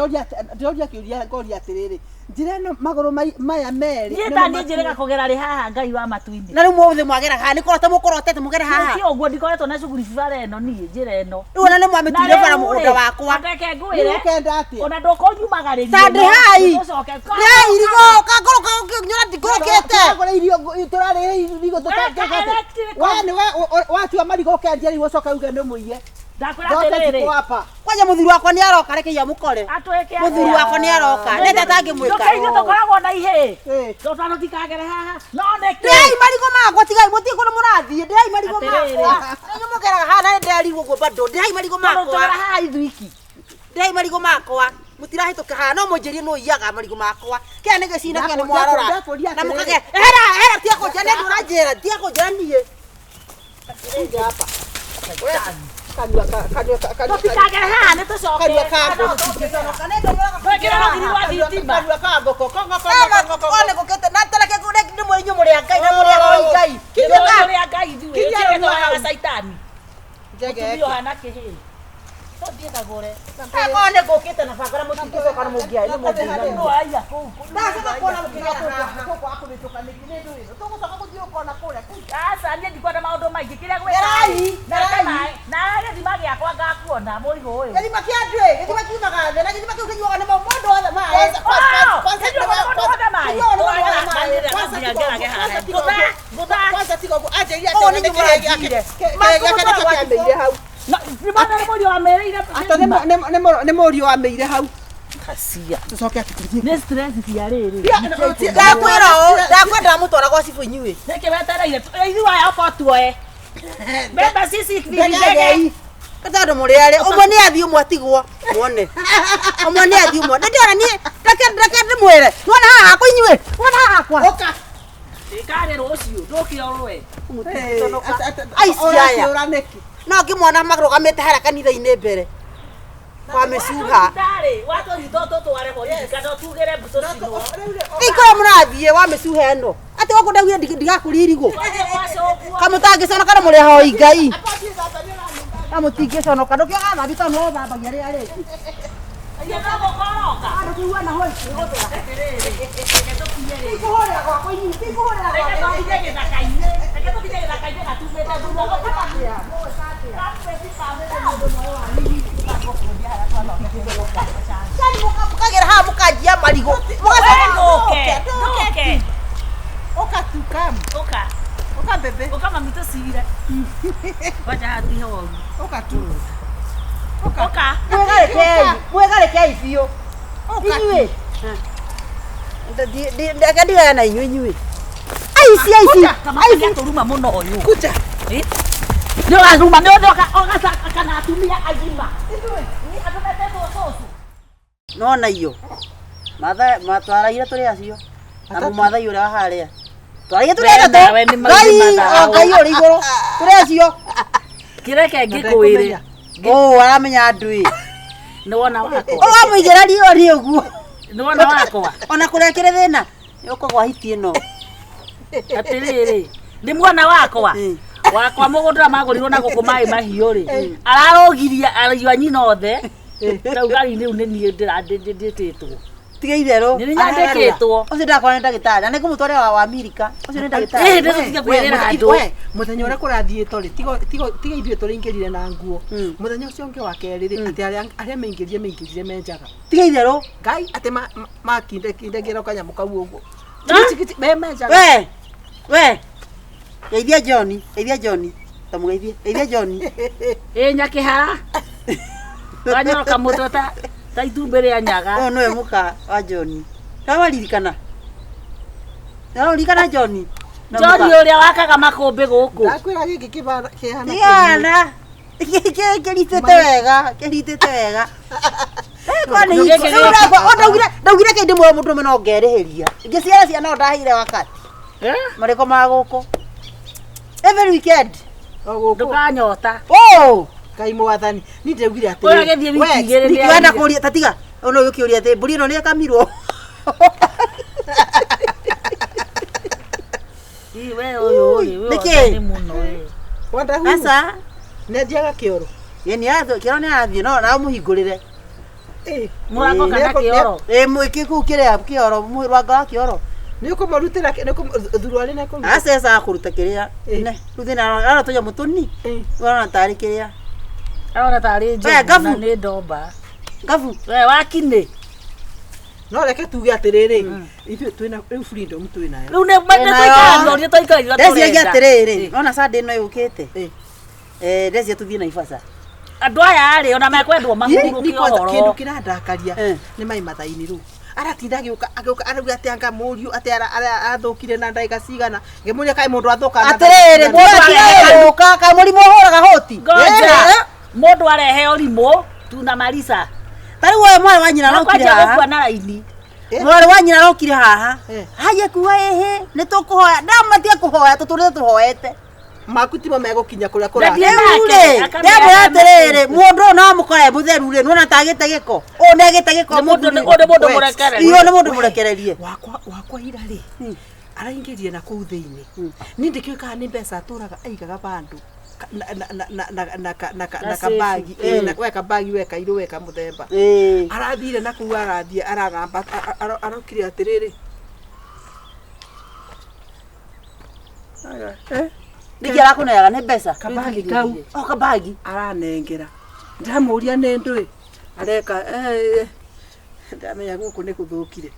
[SPEAKER 3] Ndĩroria kĩũria ngoria atĩrĩrĩ. Njĩra ĩno magũrũ maya merĩ.
[SPEAKER 2] Niĩ ta niĩ njĩrĩga kũgera rĩ haha Ngai wa matu-inĩ.
[SPEAKER 1] Na rĩu mũthĩ mwageraga haha nĩ kũrota mũkorotete mũgere haha.
[SPEAKER 2] Ti ũguo ndikoretwo na cuguri bara ĩno niĩ njĩra ĩno.
[SPEAKER 1] Rĩu ona nĩ mwamĩtuire bara mũgũnda wakwa.
[SPEAKER 2] Reke ngwĩre.
[SPEAKER 3] Ũkenda atĩa?
[SPEAKER 2] Ona ndũkũnyumagarĩria.
[SPEAKER 1] Ta ndĩhai.
[SPEAKER 2] Ũcoke.
[SPEAKER 1] Ndĩhai irigũ. Kangũrũka nyona ndikũrũkĩte.
[SPEAKER 3] Tũragũra irio tũrarĩhe irigũ tũtangĩhota. We nĩwe watua marigũ ũkendia rĩu ũcoke uge nĩ mũiye.
[SPEAKER 2] Ndakwĩra
[SPEAKER 3] Ndote
[SPEAKER 2] atĩrĩrĩ.
[SPEAKER 3] thikũ hapa.
[SPEAKER 1] Kwanja mũthuri wakwa nĩ aroka reke amũkore.
[SPEAKER 2] Atwĩke atĩa?
[SPEAKER 1] Mũthuri wakwa nĩ aroka. Nĩ atĩa atangĩmwĩka?
[SPEAKER 2] Ndũke ithuĩ tũkoragwo na ihĩĩ.
[SPEAKER 3] Eh.
[SPEAKER 2] Tondũ tũtikagere haha. No nĩkĩ?
[SPEAKER 1] Ndĩai marigũ makwa tigai mũtiĩ kũndũ mũrathiĩ. Ndĩai marigũ
[SPEAKER 2] Atĩrĩrĩ.
[SPEAKER 1] makwa. Inyuĩ mũgeraga haha na nĩ ndĩrarigwo ũguo bado. Ndĩai marigũ
[SPEAKER 2] Tondũ
[SPEAKER 1] makwa.
[SPEAKER 2] tũgera haha ithuiki.
[SPEAKER 1] Ndĩai marigũ makwa. Mũtirahĩtũka haha no mũnjĩrie nũ ũiyaga marigũ makwa. Kĩrĩa nĩ gĩcina kĩrĩa nĩ mwarora.
[SPEAKER 3] Ndakũria
[SPEAKER 1] Na
[SPEAKER 3] atĩrĩrĩ.
[SPEAKER 1] mũkage hera hera tiga kũnjĩra nĩ andũ ũranjĩra tiga kũnjĩra niĩ.
[SPEAKER 3] Kuja hapa. Kanua kanua kanua
[SPEAKER 2] Tũtikagere haha nĩ tũcoke.
[SPEAKER 3] kanua ka ngũkũ.
[SPEAKER 2] Twĩkĩre rũgiri rwa thitima.
[SPEAKER 3] Kanua ka ngũkũ. Kongo kongo kongo.
[SPEAKER 1] One gũkĩte na tareke ndĩ mwĩrĩ inyuĩ mũrĩ a Ngai na mũrĩ a hoi Ngai.
[SPEAKER 2] Ithuĩ tũrĩ a Ngai ithuĩ.
[SPEAKER 3] Kinya
[SPEAKER 2] Ithuĩ
[SPEAKER 3] rũnua hau.
[SPEAKER 2] tũrĩ a caitani.
[SPEAKER 3] Njege.
[SPEAKER 2] Mũtumia ũhana kĩhĩĩ. Tũthiĩ kagũre.
[SPEAKER 1] Akorwo nĩ ngũkĩte na banga na mũtingĩcoka na mũngĩa nĩ mũngĩinamia.
[SPEAKER 2] Nũ aiya kũu.
[SPEAKER 1] Ndacoka kuona mũkĩgera haha.
[SPEAKER 2] Aca niĩ ndikwenda maũndũ maingĩ kĩrĩa gwĩka.
[SPEAKER 1] Gerai, gerai.
[SPEAKER 2] Na gĩthima gĩakwa ngakua. Nĩkuona mũigũ ũyũ.
[SPEAKER 1] Gĩthima kĩa andũ ĩ, gĩthima kiumaga thĩ na gĩthima kĩu kĩnyuagwo nĩ mũndũ wothe maĩ.
[SPEAKER 3] Kwanza tiga ũguo, anjĩrire
[SPEAKER 1] Ũũ
[SPEAKER 3] atĩ
[SPEAKER 1] nĩ
[SPEAKER 3] nĩ
[SPEAKER 1] nyũmba
[SPEAKER 3] kĩrĩa gĩake
[SPEAKER 1] njire.
[SPEAKER 3] kĩrĩa gĩake nĩkĩo kĩamĩire hau.
[SPEAKER 2] Nĩ mũriũ wamĩrĩire.
[SPEAKER 3] Ata nĩ mũriũ wamĩire hau.
[SPEAKER 2] Kacia.
[SPEAKER 3] Tũcoke atĩ tũthiĩ.
[SPEAKER 2] Nĩ stress cia rĩrĩ.
[SPEAKER 1] Ndakwĩra ũũ, ndakwenda ndamũtwara gwa cibũ inyuĩ.
[SPEAKER 2] Nĩkĩ wetereire? Ithuĩ aya oka tuoe. Mbembe cici
[SPEAKER 1] Ndegei. Tondũ mũrĩ arĩa ũmwe nĩ athiĩ ũmwe atigwo muone ũmwe nĩ athiĩ ũmwe ndĩndĩona niĩ reke reke ndĩmwĩre nĩwona haha hakwa inyuĩ nĩwona haha hakwa
[SPEAKER 3] Ũka.
[SPEAKER 2] Ĩkarĩ rũciũ ndũkĩo rũe.
[SPEAKER 1] Aici aya.
[SPEAKER 3] Ũraciũra nĩkĩ?
[SPEAKER 1] No ngĩmwona marũgamĩte harĩa kanitha-inĩ mbere kwa mĩcuha
[SPEAKER 2] Ndarĩ watũnyita tũtware borithi kana tugĩre mbuco cinwo.
[SPEAKER 1] ikora mũrathiĩ wa mĩcuha ĩno atĩ gũkũ ndaugire ndigakũria irigũ kamũtangĩconoka na mũrĩ ahoi ngai kamũtingĩconoka ndũkĩoga thambi tondũ no thambagia rĩrĩa rĩngĩ Tikũhũrĩra gwakwa inyuĩ, tikũhũrĩra gwakwa. Yaani mũkagĩra haha mũkanjia marigũ mũgacoka
[SPEAKER 3] Ũka tu come. Ũka bebe. Ũka tu.
[SPEAKER 1] mwĩgarĩkei mwĩgarĩkei biũ inyuĩ reke ndigane na inyuĩ inyuĩ aici aici aici
[SPEAKER 2] Tũruma mũno ũyũ.
[SPEAKER 3] Kuja.
[SPEAKER 2] Nĩ ũraruma nĩ ũgacaka kana atumia agima. Nĩ andũ metĩtwo cũcũ.
[SPEAKER 1] nona iyo matwaraire tũrĩ acio na mũmathai ũrĩa wa harĩa twaraire tũrĩ
[SPEAKER 2] We
[SPEAKER 1] atatũ
[SPEAKER 2] nawe nĩ
[SPEAKER 1] ngai
[SPEAKER 2] mathaa.
[SPEAKER 1] o ngai ũrĩ igũrũ tũrĩ acio
[SPEAKER 2] Kĩreke ngĩkwĩre.
[SPEAKER 1] ũ aramenya andũ ĩ
[SPEAKER 2] Nĩ wona wakwa.
[SPEAKER 1] ũramũigĩra riũa nĩ ũguo
[SPEAKER 2] Nĩ wona wakwa.
[SPEAKER 1] ona kũrĩa kĩrĩ thĩna nĩ ũkũgwa hiti ĩno
[SPEAKER 2] Atĩrĩrĩ, nĩ muona wakwa.
[SPEAKER 1] Mm.
[SPEAKER 2] Wakwa mũgũnda magũrirwo na gũkũ maĩ mahiũ rĩ. Ararũgirie ariũ a nyina othe. Rĩu ngari-inĩ rĩu nĩ niĩ ndĩtĩtwo.
[SPEAKER 1] tiga itherũ
[SPEAKER 2] Nĩ nyandĩkĩtwo.
[SPEAKER 1] ũcio ndakora nĩ ndagĩtarĩ na nĩ ngũmũtwara wa Amerika ũcio nĩ
[SPEAKER 2] Ĩĩ,
[SPEAKER 1] ndagĩtarĩ
[SPEAKER 2] nĩ tũtige kwĩrĩra andũ.
[SPEAKER 3] We, mũthenya ũrĩa kũrathiĩtwo rĩ tiga ithuĩ tũraingĩrire na nguo
[SPEAKER 1] Mm.
[SPEAKER 3] mũthenya ũcio ũngĩ wa kerĩ rĩ atĩ arĩa maingĩrire maingĩrire me njaga
[SPEAKER 1] tiga itherũ
[SPEAKER 3] ngai atĩ makindekindekĩra kanyamũ kau ũguo
[SPEAKER 2] Ah.
[SPEAKER 3] Tigiti- me me njaga
[SPEAKER 1] we we geithia John geithia John tamũgeithie geithia John
[SPEAKER 2] Ĩ nyakĩhara. Wanyoroka mũtwe ta ta itumbĩ rĩa nyaga.
[SPEAKER 1] ũyũ nĩwe mũka wa John waririkana waririkana John Na
[SPEAKER 2] John
[SPEAKER 1] mũka.
[SPEAKER 2] ũrĩa wakaga makũmbĩ gũkũ.
[SPEAKER 3] ndakwĩra gĩkĩ kĩhana
[SPEAKER 1] tigana kĩritĩte wega kĩritĩte wega
[SPEAKER 2] Gĩkĩ gĩkĩ.
[SPEAKER 1] ndaugire kĩndĩ muoyo mũndũrũme no ngerĩhĩria ngĩciara ciana no ndaheire wakati
[SPEAKER 2] Eh?
[SPEAKER 1] marĩko ma gũkũ every weekend
[SPEAKER 3] o gũkũ
[SPEAKER 2] Ndũkanyota.
[SPEAKER 1] oh
[SPEAKER 3] ngai mwathani ni ndaugire
[SPEAKER 2] Ũyũ
[SPEAKER 3] atĩrĩrĩ
[SPEAKER 2] agĩthiĩ
[SPEAKER 3] we,
[SPEAKER 2] wiki igĩrĩ nĩ
[SPEAKER 1] wenda
[SPEAKER 2] athire.
[SPEAKER 1] kũria tatiga ona ũyũ ũkĩũria atĩ mbũri ĩno nĩ ĩkamirwo
[SPEAKER 2] Ĩ, we ũyũ rĩ, we
[SPEAKER 1] Nĩkĩ?
[SPEAKER 2] wothe nĩ mũno ĩ.
[SPEAKER 3] wanda hu
[SPEAKER 1] aca
[SPEAKER 3] nĩ athiaga kĩoro
[SPEAKER 1] ĩ nĩ arathiĩ kĩoro nĩ arathiĩ no nawe mũhingũrĩre
[SPEAKER 3] Ĩ,
[SPEAKER 2] Mũrango kana kĩoro.
[SPEAKER 1] ĩ kũu kĩrĩa kĩoro rwanga wa kĩoro
[SPEAKER 3] nĩ ũkũmũrutĩra thuruarĩ nĩ kũruta
[SPEAKER 1] aca ecaga kũruta kĩrĩa
[SPEAKER 3] Ĩ.
[SPEAKER 1] ne rĩu thĩna arona tũnyamũ tũni
[SPEAKER 3] Ĩ.
[SPEAKER 1] arona tarĩ kĩrĩa
[SPEAKER 2] Arona tarĩ
[SPEAKER 1] We,
[SPEAKER 2] njogu
[SPEAKER 1] Ngabu.
[SPEAKER 2] na nĩ ndomba.
[SPEAKER 1] ngabu
[SPEAKER 2] We wakinĩ.
[SPEAKER 3] no reke tuge atĩrĩrĩ ithuĩ twĩna rĩu freedom twĩnayo
[SPEAKER 2] Rĩu nĩ
[SPEAKER 1] Twĩnayo.
[SPEAKER 2] nĩ tũikarire
[SPEAKER 1] ndeciagia
[SPEAKER 2] tũrenda.
[SPEAKER 1] atĩrĩrĩ nona Sunday ĩno yũkĩte
[SPEAKER 3] Ĩ.
[SPEAKER 1] ndecia tũthiĩ Naivasha
[SPEAKER 2] Andũ aya rĩ ona mekwendwo mahurũke
[SPEAKER 3] Ni kwanza
[SPEAKER 2] ũhoro.
[SPEAKER 3] kĩndũ kĩrandakaria
[SPEAKER 1] Eh.
[SPEAKER 3] nĩ mai mathaini rĩu aratinda agĩũka agĩũka arauga atĩ anga mũriũ atĩ arathũkire na ndagĩka cigana ngĩmũria kaĩ mũndũ athũkaga na
[SPEAKER 1] atĩrĩrĩ
[SPEAKER 3] ndagĩka cigana?
[SPEAKER 1] mũndũ atigagũka kaĩ mũrimũ ũhũraga hũti
[SPEAKER 2] Ngoja.
[SPEAKER 1] Eh,
[SPEAKER 2] Mũndũ arehe ũrimũ tunamaliza.
[SPEAKER 1] ta rĩu ũyũ mwarĩ wa nyina arokire
[SPEAKER 2] Makwanja
[SPEAKER 1] haha
[SPEAKER 2] gũkua na raini.
[SPEAKER 3] Eh.
[SPEAKER 1] mwarĩ wa nyina arokire haha
[SPEAKER 3] Eh.
[SPEAKER 1] haye kuga ĩhĩ nĩ tũkũhoya ndamatige kũhoya tũtũrĩte tũhoete
[SPEAKER 3] maku timo megũkinya kũrĩa
[SPEAKER 2] Ndathi-
[SPEAKER 3] kũrathiĩ
[SPEAKER 1] rĩu
[SPEAKER 2] nake,
[SPEAKER 1] rĩ
[SPEAKER 2] akamera
[SPEAKER 1] ndamwĩra atĩrĩrĩ
[SPEAKER 2] amake.
[SPEAKER 1] mũndũ ũyũ no amũkore e mũtheru rĩ nĩwona tagĩte gĩko ũyũ nĩ agĩte gĩko
[SPEAKER 2] Nĩ mũndũ
[SPEAKER 1] mũthuri.
[SPEAKER 2] nĩ mũndũ
[SPEAKER 3] We,
[SPEAKER 2] mũrekererie.
[SPEAKER 1] Iyo nĩ mũndũ mũrekererie
[SPEAKER 3] wakwa wakwa ira rĩ araingĩrire na kũu thĩinĩ niĩ ndĩkĩũĩ kana nĩ mbeca atũraga aigaga bandũ na
[SPEAKER 2] Na
[SPEAKER 3] kabagi
[SPEAKER 1] safe.
[SPEAKER 3] we kabagi we kairũ we kamũthemba
[SPEAKER 1] Ĩĩ.
[SPEAKER 3] arathire na kũu arathiĩ aragamba arokire atĩrĩrĩ
[SPEAKER 1] nĩkĩ arakũneaga nĩ mbeca
[SPEAKER 3] kabagi kau
[SPEAKER 1] o kabagi
[SPEAKER 3] aranengera Ndĩramũria nĩ ndũĩ areka ndamenya gũkũ nĩ gũthũkire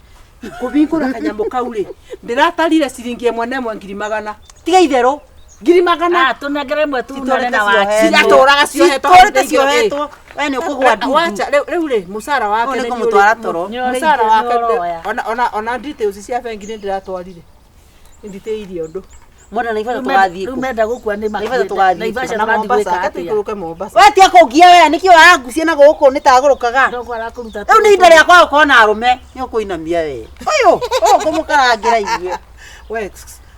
[SPEAKER 3] kũbingũra kanyamũ kau rĩ ndĩratarire ciringi ĩmwe na ĩmwe ngiri magana
[SPEAKER 1] Tiga itherũ.
[SPEAKER 3] Ngiri magana.
[SPEAKER 2] Ah, tũnengere ĩmwe tunane na
[SPEAKER 1] Citwarĩte
[SPEAKER 2] waci.
[SPEAKER 3] Ciatũraga ciohetwo.
[SPEAKER 1] Citwarĩte ciohetwo. We nĩ ũkũgwa ndundu.
[SPEAKER 3] Wacha rĩu rĩ mũcara wake
[SPEAKER 1] Ũyũ nĩ
[SPEAKER 3] nĩ
[SPEAKER 1] kũmũtwara toro.
[SPEAKER 2] Nĩ ũrĩ
[SPEAKER 3] mũcara
[SPEAKER 2] ingĩ
[SPEAKER 3] wake
[SPEAKER 2] nĩ ũroya.
[SPEAKER 3] ona details cia bengi nĩ ndĩratwarire nditĩirie ũndũ.
[SPEAKER 1] Mwenda Naivasha tũgathiĩ
[SPEAKER 2] Rĩu
[SPEAKER 1] kũ?
[SPEAKER 2] menda gũkua nĩ
[SPEAKER 1] Naivasha
[SPEAKER 2] makuĩte.
[SPEAKER 1] tũgathiĩ
[SPEAKER 2] Naivasha
[SPEAKER 3] Ona
[SPEAKER 2] tũgathiĩ
[SPEAKER 3] Mombasa
[SPEAKER 2] gwĩka
[SPEAKER 3] reke
[SPEAKER 2] atĩa?
[SPEAKER 3] tũikũrũke Mombasa.
[SPEAKER 1] We tia kũngia we nĩkĩ ũrangucia na gũkũ nĩ tagũrũkaga.
[SPEAKER 2] Ndoko arakũruta
[SPEAKER 1] Rĩu nĩ ihinda rĩa kwaga gũkorwo na arũme nĩ ũkũinamia we. Ũyũ ũyũ kũmũkarangĩra ithuĩ.
[SPEAKER 3] We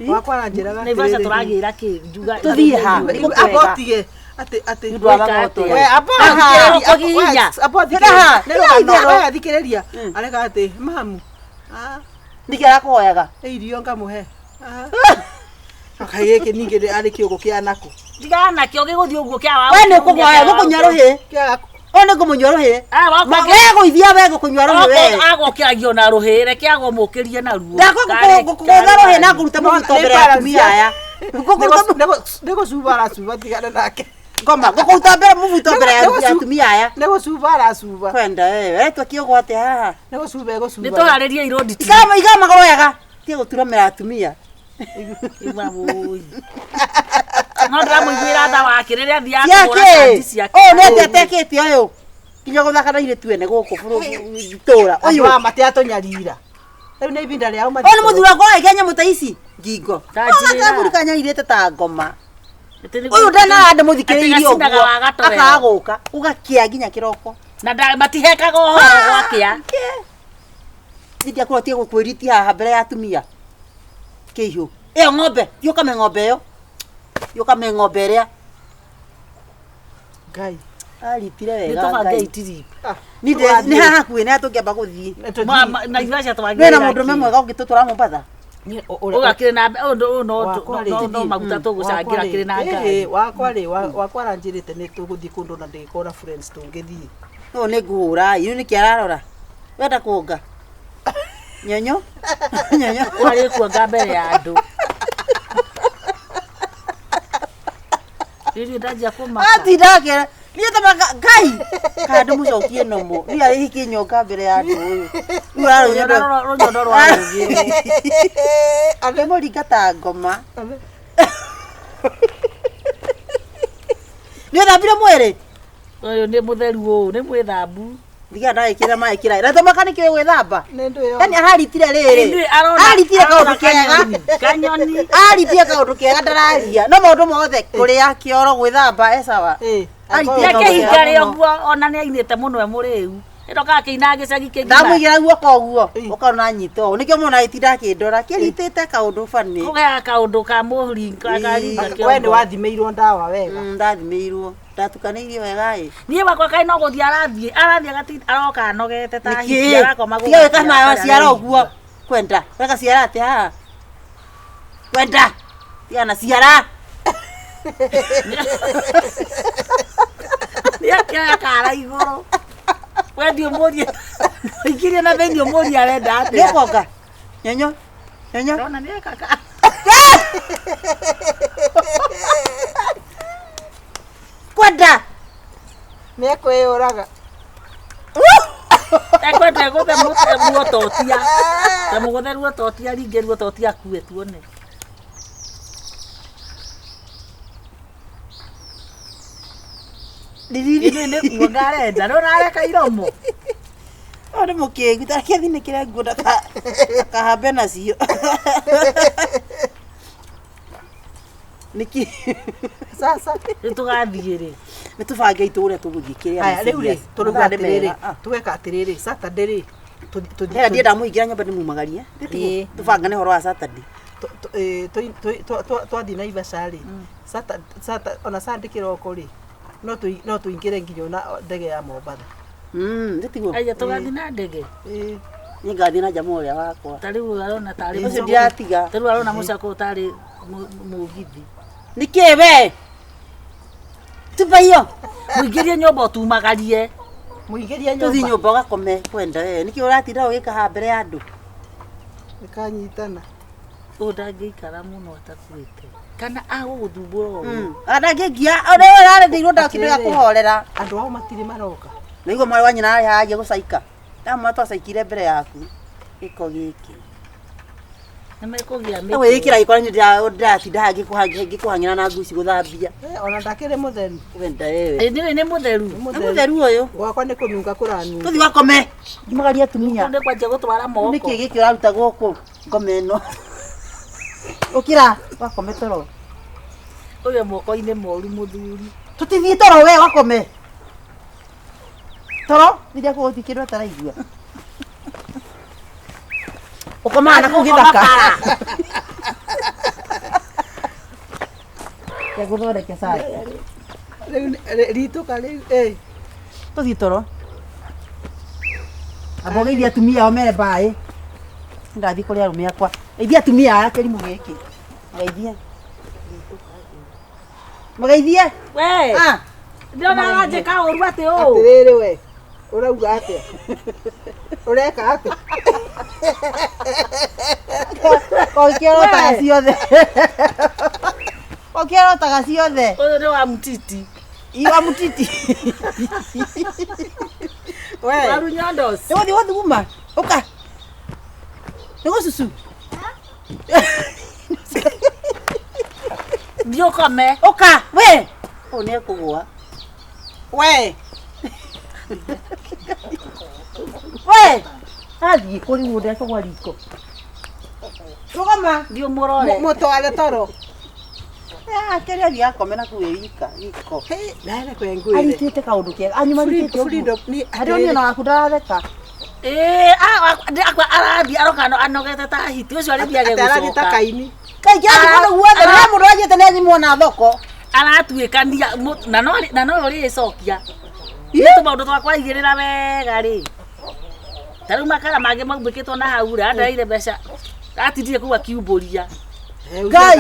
[SPEAKER 3] wakwa aranjĩraga
[SPEAKER 2] Naivasha tũragĩra kĩ? Njuga
[SPEAKER 1] Tũthiĩ ha?
[SPEAKER 2] Nĩ
[SPEAKER 1] Nĩ
[SPEAKER 2] kwega.
[SPEAKER 3] abotige atĩ atĩ
[SPEAKER 1] Nĩ ũndũ wa magoto.
[SPEAKER 3] We abo
[SPEAKER 2] Aha.
[SPEAKER 3] thikĩrĩria,
[SPEAKER 2] Kũgiginya.
[SPEAKER 3] abo
[SPEAKER 1] Aha.
[SPEAKER 3] thikĩrĩria. Nĩ rũgano,
[SPEAKER 1] Itherũ.
[SPEAKER 3] we thikĩrĩria. Areka atĩ mamu. Ah,
[SPEAKER 1] Nĩkĩ arakũhoyaga?
[SPEAKER 3] ĩ irio ngamũhe. Ah. Kaĩ gĩkĩ ningĩ arĩ kĩũgũ kĩa nakũ.
[SPEAKER 2] Tigana nakĩo gĩgũthiĩ ũguo kĩa wa.
[SPEAKER 1] We nĩ ũkũmũhoya gũkũnyua rũhĩ.
[SPEAKER 3] Kĩa
[SPEAKER 1] Ũyũ nĩ ngũmũnyua rũhĩ.
[SPEAKER 2] Ah, wakwa
[SPEAKER 1] We gũithia we gũkũnyua rũhĩ we.
[SPEAKER 2] agokĩragio na rũhĩ reke agomũkĩrie naruo.
[SPEAKER 1] Ndakũgũtha rũhĩ na ngũrute mũbuto mbere ya atumia aya. Ngũkũruta
[SPEAKER 3] nĩ gũcuba aracuba tigana nake.
[SPEAKER 1] ngoma ngũkũruta mbere mũbuto mbere ya atumia aya.
[SPEAKER 3] Nĩ gũcuba aracuba.
[SPEAKER 1] Kwenda wewe, wewe twakĩũgwo atĩa haha?
[SPEAKER 3] Nĩ gũcuba egũcuba.
[SPEAKER 2] Nĩ tũharĩrie irondi.
[SPEAKER 1] Ikara ikara magũrũ wega. Tiga gũturamĩra atumia.
[SPEAKER 2] Igua wũi. No ndĩramũiguĩra tha wake rĩrĩa athiaga kũgũra
[SPEAKER 1] Ciake.
[SPEAKER 2] cati ciake.
[SPEAKER 1] Ũyũ nĩ atĩa atekĩte ũyũ? Nginya gũthaka na airĩtu ene gũkũ bũrũri itũra. Ũyũ.
[SPEAKER 3] Andũ aya matiatũnyarira. Rĩu nĩ ibinda rĩao
[SPEAKER 1] Ũyũ nĩ mũthuri wakwa waikia nyamũ ta ici ngingo.
[SPEAKER 2] Ta njĩra.
[SPEAKER 1] Kaburi kanyarirĩte ta ngoma.
[SPEAKER 2] Atĩ nĩ-
[SPEAKER 1] Ũyũ ndanaranda mũthikĩrĩirie
[SPEAKER 2] Atĩ gacinaga
[SPEAKER 1] ũguo.
[SPEAKER 2] wa gatowero.
[SPEAKER 1] Akaga gũka. Ũgakĩa nginya kĩroko.
[SPEAKER 2] Na matihekaga ũhoro gwakĩa.
[SPEAKER 1] Ndiakũrwo tie gũkwĩritia haha mbere ya atumia. Kĩihũ. Ĩyo ng'ombe, thiĩ ũkame ng'ombe ĩyo. Thiĩ ũkame ng'ombe ĩrĩa.
[SPEAKER 3] Ngai.
[SPEAKER 1] Aritire
[SPEAKER 2] Nĩ
[SPEAKER 1] wega
[SPEAKER 2] tũbange
[SPEAKER 1] Ngai.
[SPEAKER 2] itiri.
[SPEAKER 1] Ni nĩ haha hakuhĩ nĩ tũngĩamba gũthiĩ.
[SPEAKER 2] Naivasha
[SPEAKER 1] Wĩna
[SPEAKER 2] twagĩrĩra
[SPEAKER 1] mũndũrũme
[SPEAKER 2] kĩ?
[SPEAKER 1] mwega ũngĩtũtwara Mombatha?
[SPEAKER 2] Ũyũ akĩrĩ na ũyũ no maguta tũgũcangĩra kĩrĩ na ngari.
[SPEAKER 3] Wakwa rĩ wakwa aranjĩrĩte nĩ tũgũthiĩ kũndũ na ndĩgĩkorwo na friends tũngĩthiĩ.
[SPEAKER 1] Ũyũ nĩ ngũhũra ĩ, nĩkĩ ararora? Wenda kuonga? Nyonyo? Nyonyo?
[SPEAKER 2] Ũyũ arĩ kuonga mbere ya andũ. Rĩrĩ ndanjia kũmaka.
[SPEAKER 1] Atinda akĩra niĩ tamaga Ngai kana ndĩmũcokie nomo niĩ arĩ hiki nyonga mbere ya andũ ũyũ. Rĩu ararũnyondo
[SPEAKER 2] Rũnyondo rwa rũgĩrĩ.
[SPEAKER 1] Ndĩmũringa ta ngoma. Nĩ ũthambire mwĩrĩ?
[SPEAKER 2] Ũyũ nĩ mũtheru ũũ, nĩ mwĩthambu.
[SPEAKER 1] Ndiga ndagĩkĩra maĩ kĩraĩ. Na tamaga nĩkĩo gwĩthamba?
[SPEAKER 3] Nĩ ndũĩ
[SPEAKER 1] Yani araritire rĩrĩ.
[SPEAKER 2] Ithuĩ arona-
[SPEAKER 1] Aritire
[SPEAKER 2] arona
[SPEAKER 1] kaũndũ kega.
[SPEAKER 2] kanyoni.
[SPEAKER 1] Aritire kaũndũ kega ndararia. No maũndũ mothe kũrĩa kĩoro gwĩthamba e sawa.
[SPEAKER 3] Ĩ,
[SPEAKER 1] Aritire
[SPEAKER 2] Reke
[SPEAKER 1] kaũndũ
[SPEAKER 2] hinga
[SPEAKER 1] kega
[SPEAKER 2] rĩ
[SPEAKER 1] mũno.
[SPEAKER 2] ũguo ona nĩ ainĩte mũno e mũrĩu. Ĩno kakĩina gĩcagi kĩgima.
[SPEAKER 1] Ndamũigĩra guoko ũguo
[SPEAKER 3] Ĩ.
[SPEAKER 1] ũkona nyita ũũ nĩkĩo mwana agĩtinda akĩndora kĩritĩte kaũndũ bani.
[SPEAKER 2] Kũgea kaũndũ ka mũringa karinga
[SPEAKER 3] we nĩ
[SPEAKER 2] kĩongo.
[SPEAKER 3] wathimĩirwo ndawa wega.
[SPEAKER 1] Ndathimĩirwo ndatukanĩirio wega ĩ.
[SPEAKER 2] Niĩ wakwa kaĩ no gũthiĩ arathiĩ arathiĩ agatinda aroka anogete ta hiki
[SPEAKER 1] Nĩkĩ?
[SPEAKER 2] arakoma
[SPEAKER 1] Tiga gwĩka
[SPEAKER 2] gũgakia
[SPEAKER 1] maĩ
[SPEAKER 2] atarĩ
[SPEAKER 1] maciara
[SPEAKER 2] araigua.
[SPEAKER 1] ũguo kwenda weka ciara atĩa haha kwenda tiga na ciara
[SPEAKER 2] Nĩ akĩoya kara igũrũ. We thiĩ ũmũrie mũingĩrie na thĩinĩ ũmũrie arenda
[SPEAKER 1] nĩ
[SPEAKER 2] atĩa.
[SPEAKER 1] ũkonga nyonyo nyonyo
[SPEAKER 2] Ndona nĩ eka ka.
[SPEAKER 1] kwenda
[SPEAKER 3] Nĩ ekwĩyũraga.
[SPEAKER 2] Ekwenda egũthe ruototia. Ta mũgũthe ruototia ringe ruototia akue tuone.
[SPEAKER 1] Riri
[SPEAKER 2] Ithuĩ nĩ kuonga arenda nĩ ũrareka iromo.
[SPEAKER 1] Ũyũ nĩ mũkĩgu tareke athinĩkĩre nguo ndakahambe nacio nĩkĩ
[SPEAKER 3] Sasa
[SPEAKER 2] Rĩu tũgathiĩ rĩ.
[SPEAKER 1] nĩ tũbange itũ ũrĩa tũgũthiĩ kĩrĩa
[SPEAKER 3] aya rĩu rĩ tũrauga
[SPEAKER 1] Mathaa nĩ
[SPEAKER 3] atĩrĩrĩ
[SPEAKER 1] mega. Ah.
[SPEAKER 3] tũgeka atĩrĩrĩ Saturday rĩ
[SPEAKER 1] Hera ndienda mũingĩra nyũmba ndĩmumagarie
[SPEAKER 2] Ĩĩ.
[SPEAKER 1] tũbangane ũhoro wa Saturday
[SPEAKER 3] twathiĩ Naivasha rĩ ona Sunday kĩroko rĩ no tũingĩre nginya ona ndege ya Mombatha.
[SPEAKER 1] Nĩ tiguo
[SPEAKER 2] Aya tũgathiĩ na ndege.
[SPEAKER 3] Ĩ,
[SPEAKER 1] nĩ ngathiĩ na jamaa ũrĩa wakwa
[SPEAKER 2] Ta rĩu arona tarĩ
[SPEAKER 1] ũcio
[SPEAKER 2] mũcako-
[SPEAKER 1] ndiratiga
[SPEAKER 2] ta rĩu arona mũcako ũtarĩ mũgithi.
[SPEAKER 1] nĩkĩ we tuba iyo
[SPEAKER 2] Mũingĩrie nyũmba ũtumagarie.
[SPEAKER 3] Mũingĩrie
[SPEAKER 1] tũthiĩ
[SPEAKER 3] nyũmba
[SPEAKER 1] nyũmba ũgakome kwenda we nĩkĩ ũratinda ũgĩka haha mbere ya andũ
[SPEAKER 3] ĩkanyitana.
[SPEAKER 2] Ũyũ ndangĩikara mũno atakuĩte. Kana agũgũthumbũra ũguo.
[SPEAKER 1] Andangĩngia ũrĩa ũrarendeirwo ndakĩndũ gĩa kũhorera.
[SPEAKER 3] Andũ ao matirĩ maroka.
[SPEAKER 1] Naigua mwarĩ wa nyina arĩ haha gũcaika. Ndamwĩra twacaikire mbere yaku. Gĩko gĩkĩ.
[SPEAKER 2] Nĩ mekũgĩa
[SPEAKER 1] Na wĩkĩra gĩko nĩ ndĩratinda haha ngĩkũhang'ĩra na nguci gũthambia.
[SPEAKER 3] Eh, ona ndakĩrĩ mũtheru.
[SPEAKER 1] Wenda wewe.
[SPEAKER 2] Ĩ nĩ mũtheru.
[SPEAKER 3] Nĩ
[SPEAKER 1] Nĩ mũtheru ũyũ.
[SPEAKER 3] Gwakwa nĩ kũnunga kũranunga.
[SPEAKER 1] Tũthiĩ gakome. Ngimagaria atumia.
[SPEAKER 2] Nĩ kwanjia gũtwara moko.
[SPEAKER 1] Nĩkĩ gĩkĩ ũraruta gũkũ ngome ĩno? Ũkĩra wakome toro.
[SPEAKER 2] Ũyũ moko-inĩ moru mũthuri.
[SPEAKER 1] Tũtithiĩ toro we wakome. Toro rĩrĩa kũgũthiĩ kĩndũ ataraigua. Ũkomaga na kũu gĩthaka. Gũthondeke cai.
[SPEAKER 3] Rĩu ritũka rĩu ĩ.
[SPEAKER 1] Tũthiĩ toro. Amba ũgeithie atumia ao mere mbaĩ. Ndathiĩ kũrĩ arũme akwa. Geithia atumia aya kĩrimũ gĩkĩ. Geithie. Mũgeithie.
[SPEAKER 2] We,
[SPEAKER 1] Ah.
[SPEAKER 2] ndĩrona aranjĩka ũru atĩ ũũ.
[SPEAKER 3] Atĩrĩrĩ we. Ũrauga atĩa? Ũreka atĩa?
[SPEAKER 1] Ũkĩrotaga ciothe. Ũkĩrotaga ciothe.
[SPEAKER 2] Ũyũ nĩ wa mutiti.
[SPEAKER 1] Iwa mutiti.
[SPEAKER 3] We.
[SPEAKER 2] Waru nyondos.
[SPEAKER 1] Nĩ gũthiĩ gũthuguma. Ũka. Nĩ gũcucu.
[SPEAKER 2] Thiĩ ũkome.
[SPEAKER 1] Ũka. We. Ũyũ nĩ ekũgũa.
[SPEAKER 3] We.
[SPEAKER 1] We. Athiĩ kũrĩ mũndũ ekũgũa riko. Rũgama.
[SPEAKER 2] Thiĩ ũmũrore.
[SPEAKER 3] Mũtware toro.
[SPEAKER 1] Kĩrĩa athiĩ akome na kũu ĩ wika riko.
[SPEAKER 3] Nawe kwe ngwĩre.
[SPEAKER 1] Aritĩte kaũndũ kega. Anyuma aritĩte ũguo.
[SPEAKER 3] Freedom nĩ
[SPEAKER 1] Harĩa niĩ ona waku ndaratheka.
[SPEAKER 2] Ĩĩ, akwa arathiĩ aroka anogete ta hiti ũcio arĩthiage
[SPEAKER 3] Atĩ arathiĩ ta
[SPEAKER 2] gũcoka.
[SPEAKER 3] kaini.
[SPEAKER 1] Kaingĩ athiĩ kũndũ guothe nĩ mũndũ athiĩte nĩ anyimwo na thoko.
[SPEAKER 2] Aratuĩkania na no ũrĩcokia. Nĩ tũmaũndũ twakwa aigĩrĩra wega rĩ. Ta rĩu makara mangĩ maumbĩkĩtwo na hau rĩ, andaire mbeca. Atindire kũu akiumbũria.
[SPEAKER 1] Ngai.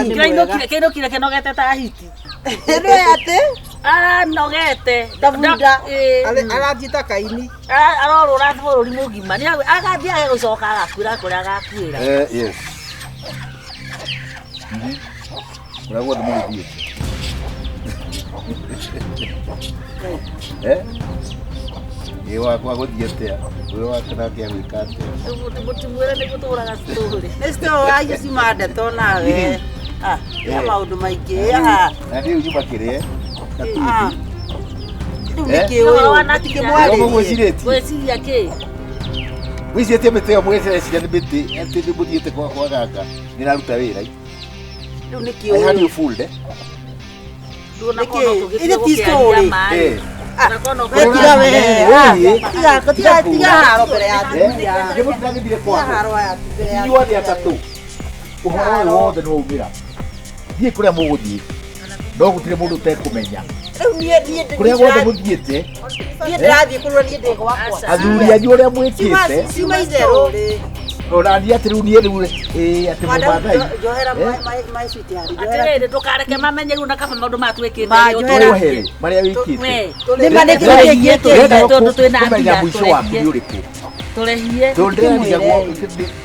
[SPEAKER 2] Kĩinũkire kĩnogete ta hiti.
[SPEAKER 1] Nĩ atĩ
[SPEAKER 2] Aranogete.
[SPEAKER 1] Ta bunda.
[SPEAKER 2] Ĩĩ.
[SPEAKER 3] Arathiĩ ta kaini.
[SPEAKER 2] Arorũra bũrũri mũgima. Nĩ agathiĩ age gũcoka agakuĩra kũrĩa agakuĩra.
[SPEAKER 5] Yes. Kũrĩa guothe mũgĩthiĩte. Eh? Ĩ wakwa gũthiĩ atĩa? Ũyũ wake nake agwĩka atĩa?
[SPEAKER 2] Mũtimwĩre nĩ gũtũraga story.
[SPEAKER 1] Nĩ cio acio ciuma ndeto nawe. Ah, ya maũndũ maingĩ. Ah.
[SPEAKER 5] Na rĩu nyuma kĩrĩe.
[SPEAKER 1] Ah. Rĩu
[SPEAKER 5] Eh?
[SPEAKER 1] nĩkĩ
[SPEAKER 2] Ũhoro
[SPEAKER 1] ũyũ?
[SPEAKER 2] wa nakinya.
[SPEAKER 1] Mũtikĩmwarĩrie.
[SPEAKER 5] Mũgwĩcirĩtie.
[SPEAKER 2] Gwĩciria kĩ?
[SPEAKER 5] Mwĩcirĩtie mĩtĩ ĩyo mũgĩciria nĩ mĩtĩ atĩ nĩ mũthiĩte kwa ganga nĩ ĩraruta wĩra.
[SPEAKER 1] Rĩu nĩkĩ
[SPEAKER 5] I had
[SPEAKER 1] ũyũ?
[SPEAKER 5] you fooled, eh?
[SPEAKER 2] Nduonakorwo
[SPEAKER 1] Nĩkĩ?
[SPEAKER 2] tũgĩtua
[SPEAKER 1] Ithe ti
[SPEAKER 2] gũkĩaria
[SPEAKER 1] story.
[SPEAKER 2] maĩ.
[SPEAKER 5] Eh.
[SPEAKER 2] Onakorwo
[SPEAKER 1] We tiga we. Ah, Tiga tiga tiga haro mbere ya
[SPEAKER 5] Eh?
[SPEAKER 1] atumia.
[SPEAKER 5] Nĩ mũtiragĩthire
[SPEAKER 1] Tiga
[SPEAKER 5] kwao.
[SPEAKER 1] haro ya mbere ya
[SPEAKER 5] Inyuothe atatũ ũhoro ũyũ wothe nĩ waumĩra. Thiĩ kũrĩa mũgũthiĩ no gũtirĩ mũndũ ũtekũmenya
[SPEAKER 1] Rĩu niĩ niĩ
[SPEAKER 5] kũrĩa guothe mũthiĩte
[SPEAKER 1] niĩ ndĩrathiĩ kũrũra niĩ ndĩ gwakwa.
[SPEAKER 2] Aca.
[SPEAKER 5] athuri anyu ũrĩa mwĩkĩte
[SPEAKER 1] Ciuma itherũ.
[SPEAKER 5] ona niĩ atĩ rĩu niĩ rĩu ĩĩ atĩ mũmathai
[SPEAKER 1] Njohera
[SPEAKER 5] Eh?
[SPEAKER 1] my sweet heart. Njohera.
[SPEAKER 2] Atĩrĩrĩ ndũkareke mamenye rĩu na kaba maũndũ maya twĩkĩte
[SPEAKER 1] Ma,
[SPEAKER 2] rĩ,
[SPEAKER 1] njohera.
[SPEAKER 5] Wohere marĩa wĩkĩte
[SPEAKER 2] We,
[SPEAKER 1] Nĩ ma nĩ kĩndũ
[SPEAKER 2] Tũrehie,
[SPEAKER 1] kĩngĩ
[SPEAKER 2] tũrehie,
[SPEAKER 1] kĩngĩ.
[SPEAKER 2] tondũ twĩna
[SPEAKER 5] kũmenya
[SPEAKER 2] mbia,
[SPEAKER 5] mũico waku
[SPEAKER 2] tũrehie.
[SPEAKER 5] nĩ ũrĩkũ
[SPEAKER 2] Tũrehie.
[SPEAKER 5] tondũ ndĩrarigagwo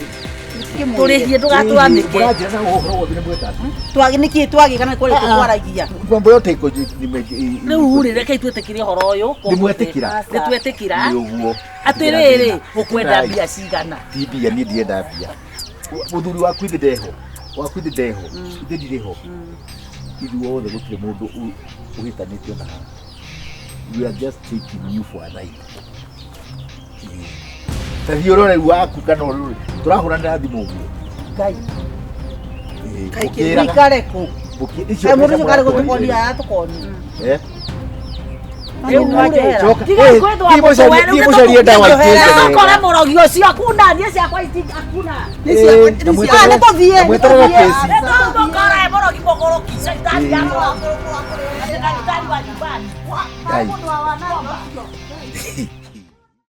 [SPEAKER 2] Tũrehie ndũgatwamĩke.
[SPEAKER 5] mũranjĩra na ũhoro wothe nĩ mweka
[SPEAKER 1] Twagĩ nĩkĩ twagĩ kana nĩ kũrĩ twaragia.
[SPEAKER 5] mambo yote iko
[SPEAKER 2] Rĩu rĩ rekei twĩtĩkĩre ũhoro ũyũ.
[SPEAKER 5] Nĩ mwetĩkĩra?
[SPEAKER 2] Nĩ twetĩkĩra.
[SPEAKER 5] nĩ ũguo
[SPEAKER 2] Atĩrĩrĩ, ũkwenda mbia cigana?
[SPEAKER 5] ti mbia niĩ ndirenda mbia mũthuri waku ithe ndeho waku ithe ndeho ithe ndirĩ ho ithuothe gũtirĩ mũndũ ũhĩtanĩte ona haha. We are just taking you for a ride. Ta thiĩ ũrore rĩu waku kana ũrore tũrahũranĩra thimũ ũguo.
[SPEAKER 1] Ngai.
[SPEAKER 5] Ĩĩ,
[SPEAKER 3] Kaĩ
[SPEAKER 5] mũkĩraga-
[SPEAKER 1] Wikare kũ?
[SPEAKER 5] icio
[SPEAKER 1] Kaĩ mũndũ
[SPEAKER 5] mbeca
[SPEAKER 1] ũcio karĩ
[SPEAKER 5] mũratwarire.
[SPEAKER 1] gũtũkonia aratũkonia.
[SPEAKER 5] Eh?
[SPEAKER 2] Rĩu rĩ,
[SPEAKER 5] Coka.
[SPEAKER 2] tiga
[SPEAKER 5] Eh,
[SPEAKER 2] kwĩthũa
[SPEAKER 5] thiĩ
[SPEAKER 2] mũtwe,
[SPEAKER 5] mũcarie-
[SPEAKER 2] rĩu
[SPEAKER 5] thiĩ
[SPEAKER 2] nĩ
[SPEAKER 5] mũcarie ndawa
[SPEAKER 1] nĩtũkũre
[SPEAKER 5] itĩte
[SPEAKER 2] Nĩtũkore
[SPEAKER 5] wega.
[SPEAKER 2] mũrogi ũcio akuna niĩ ciakwa akuna.
[SPEAKER 3] Nĩ ciakwa-
[SPEAKER 5] Eh,
[SPEAKER 3] nĩ
[SPEAKER 5] na
[SPEAKER 1] Ah,
[SPEAKER 5] mweterere-
[SPEAKER 1] nĩ tũthiĩ,
[SPEAKER 5] na mweterere
[SPEAKER 1] nĩ tũthiĩ.
[SPEAKER 5] kesi.
[SPEAKER 2] Nĩtũmũkore mũrogi mũgũrũki caitani
[SPEAKER 5] Eh.
[SPEAKER 2] arora. Ndagĩtarĩ wa nyumbani.
[SPEAKER 5] Ngai.
[SPEAKER 2] Mũndũ wa wana.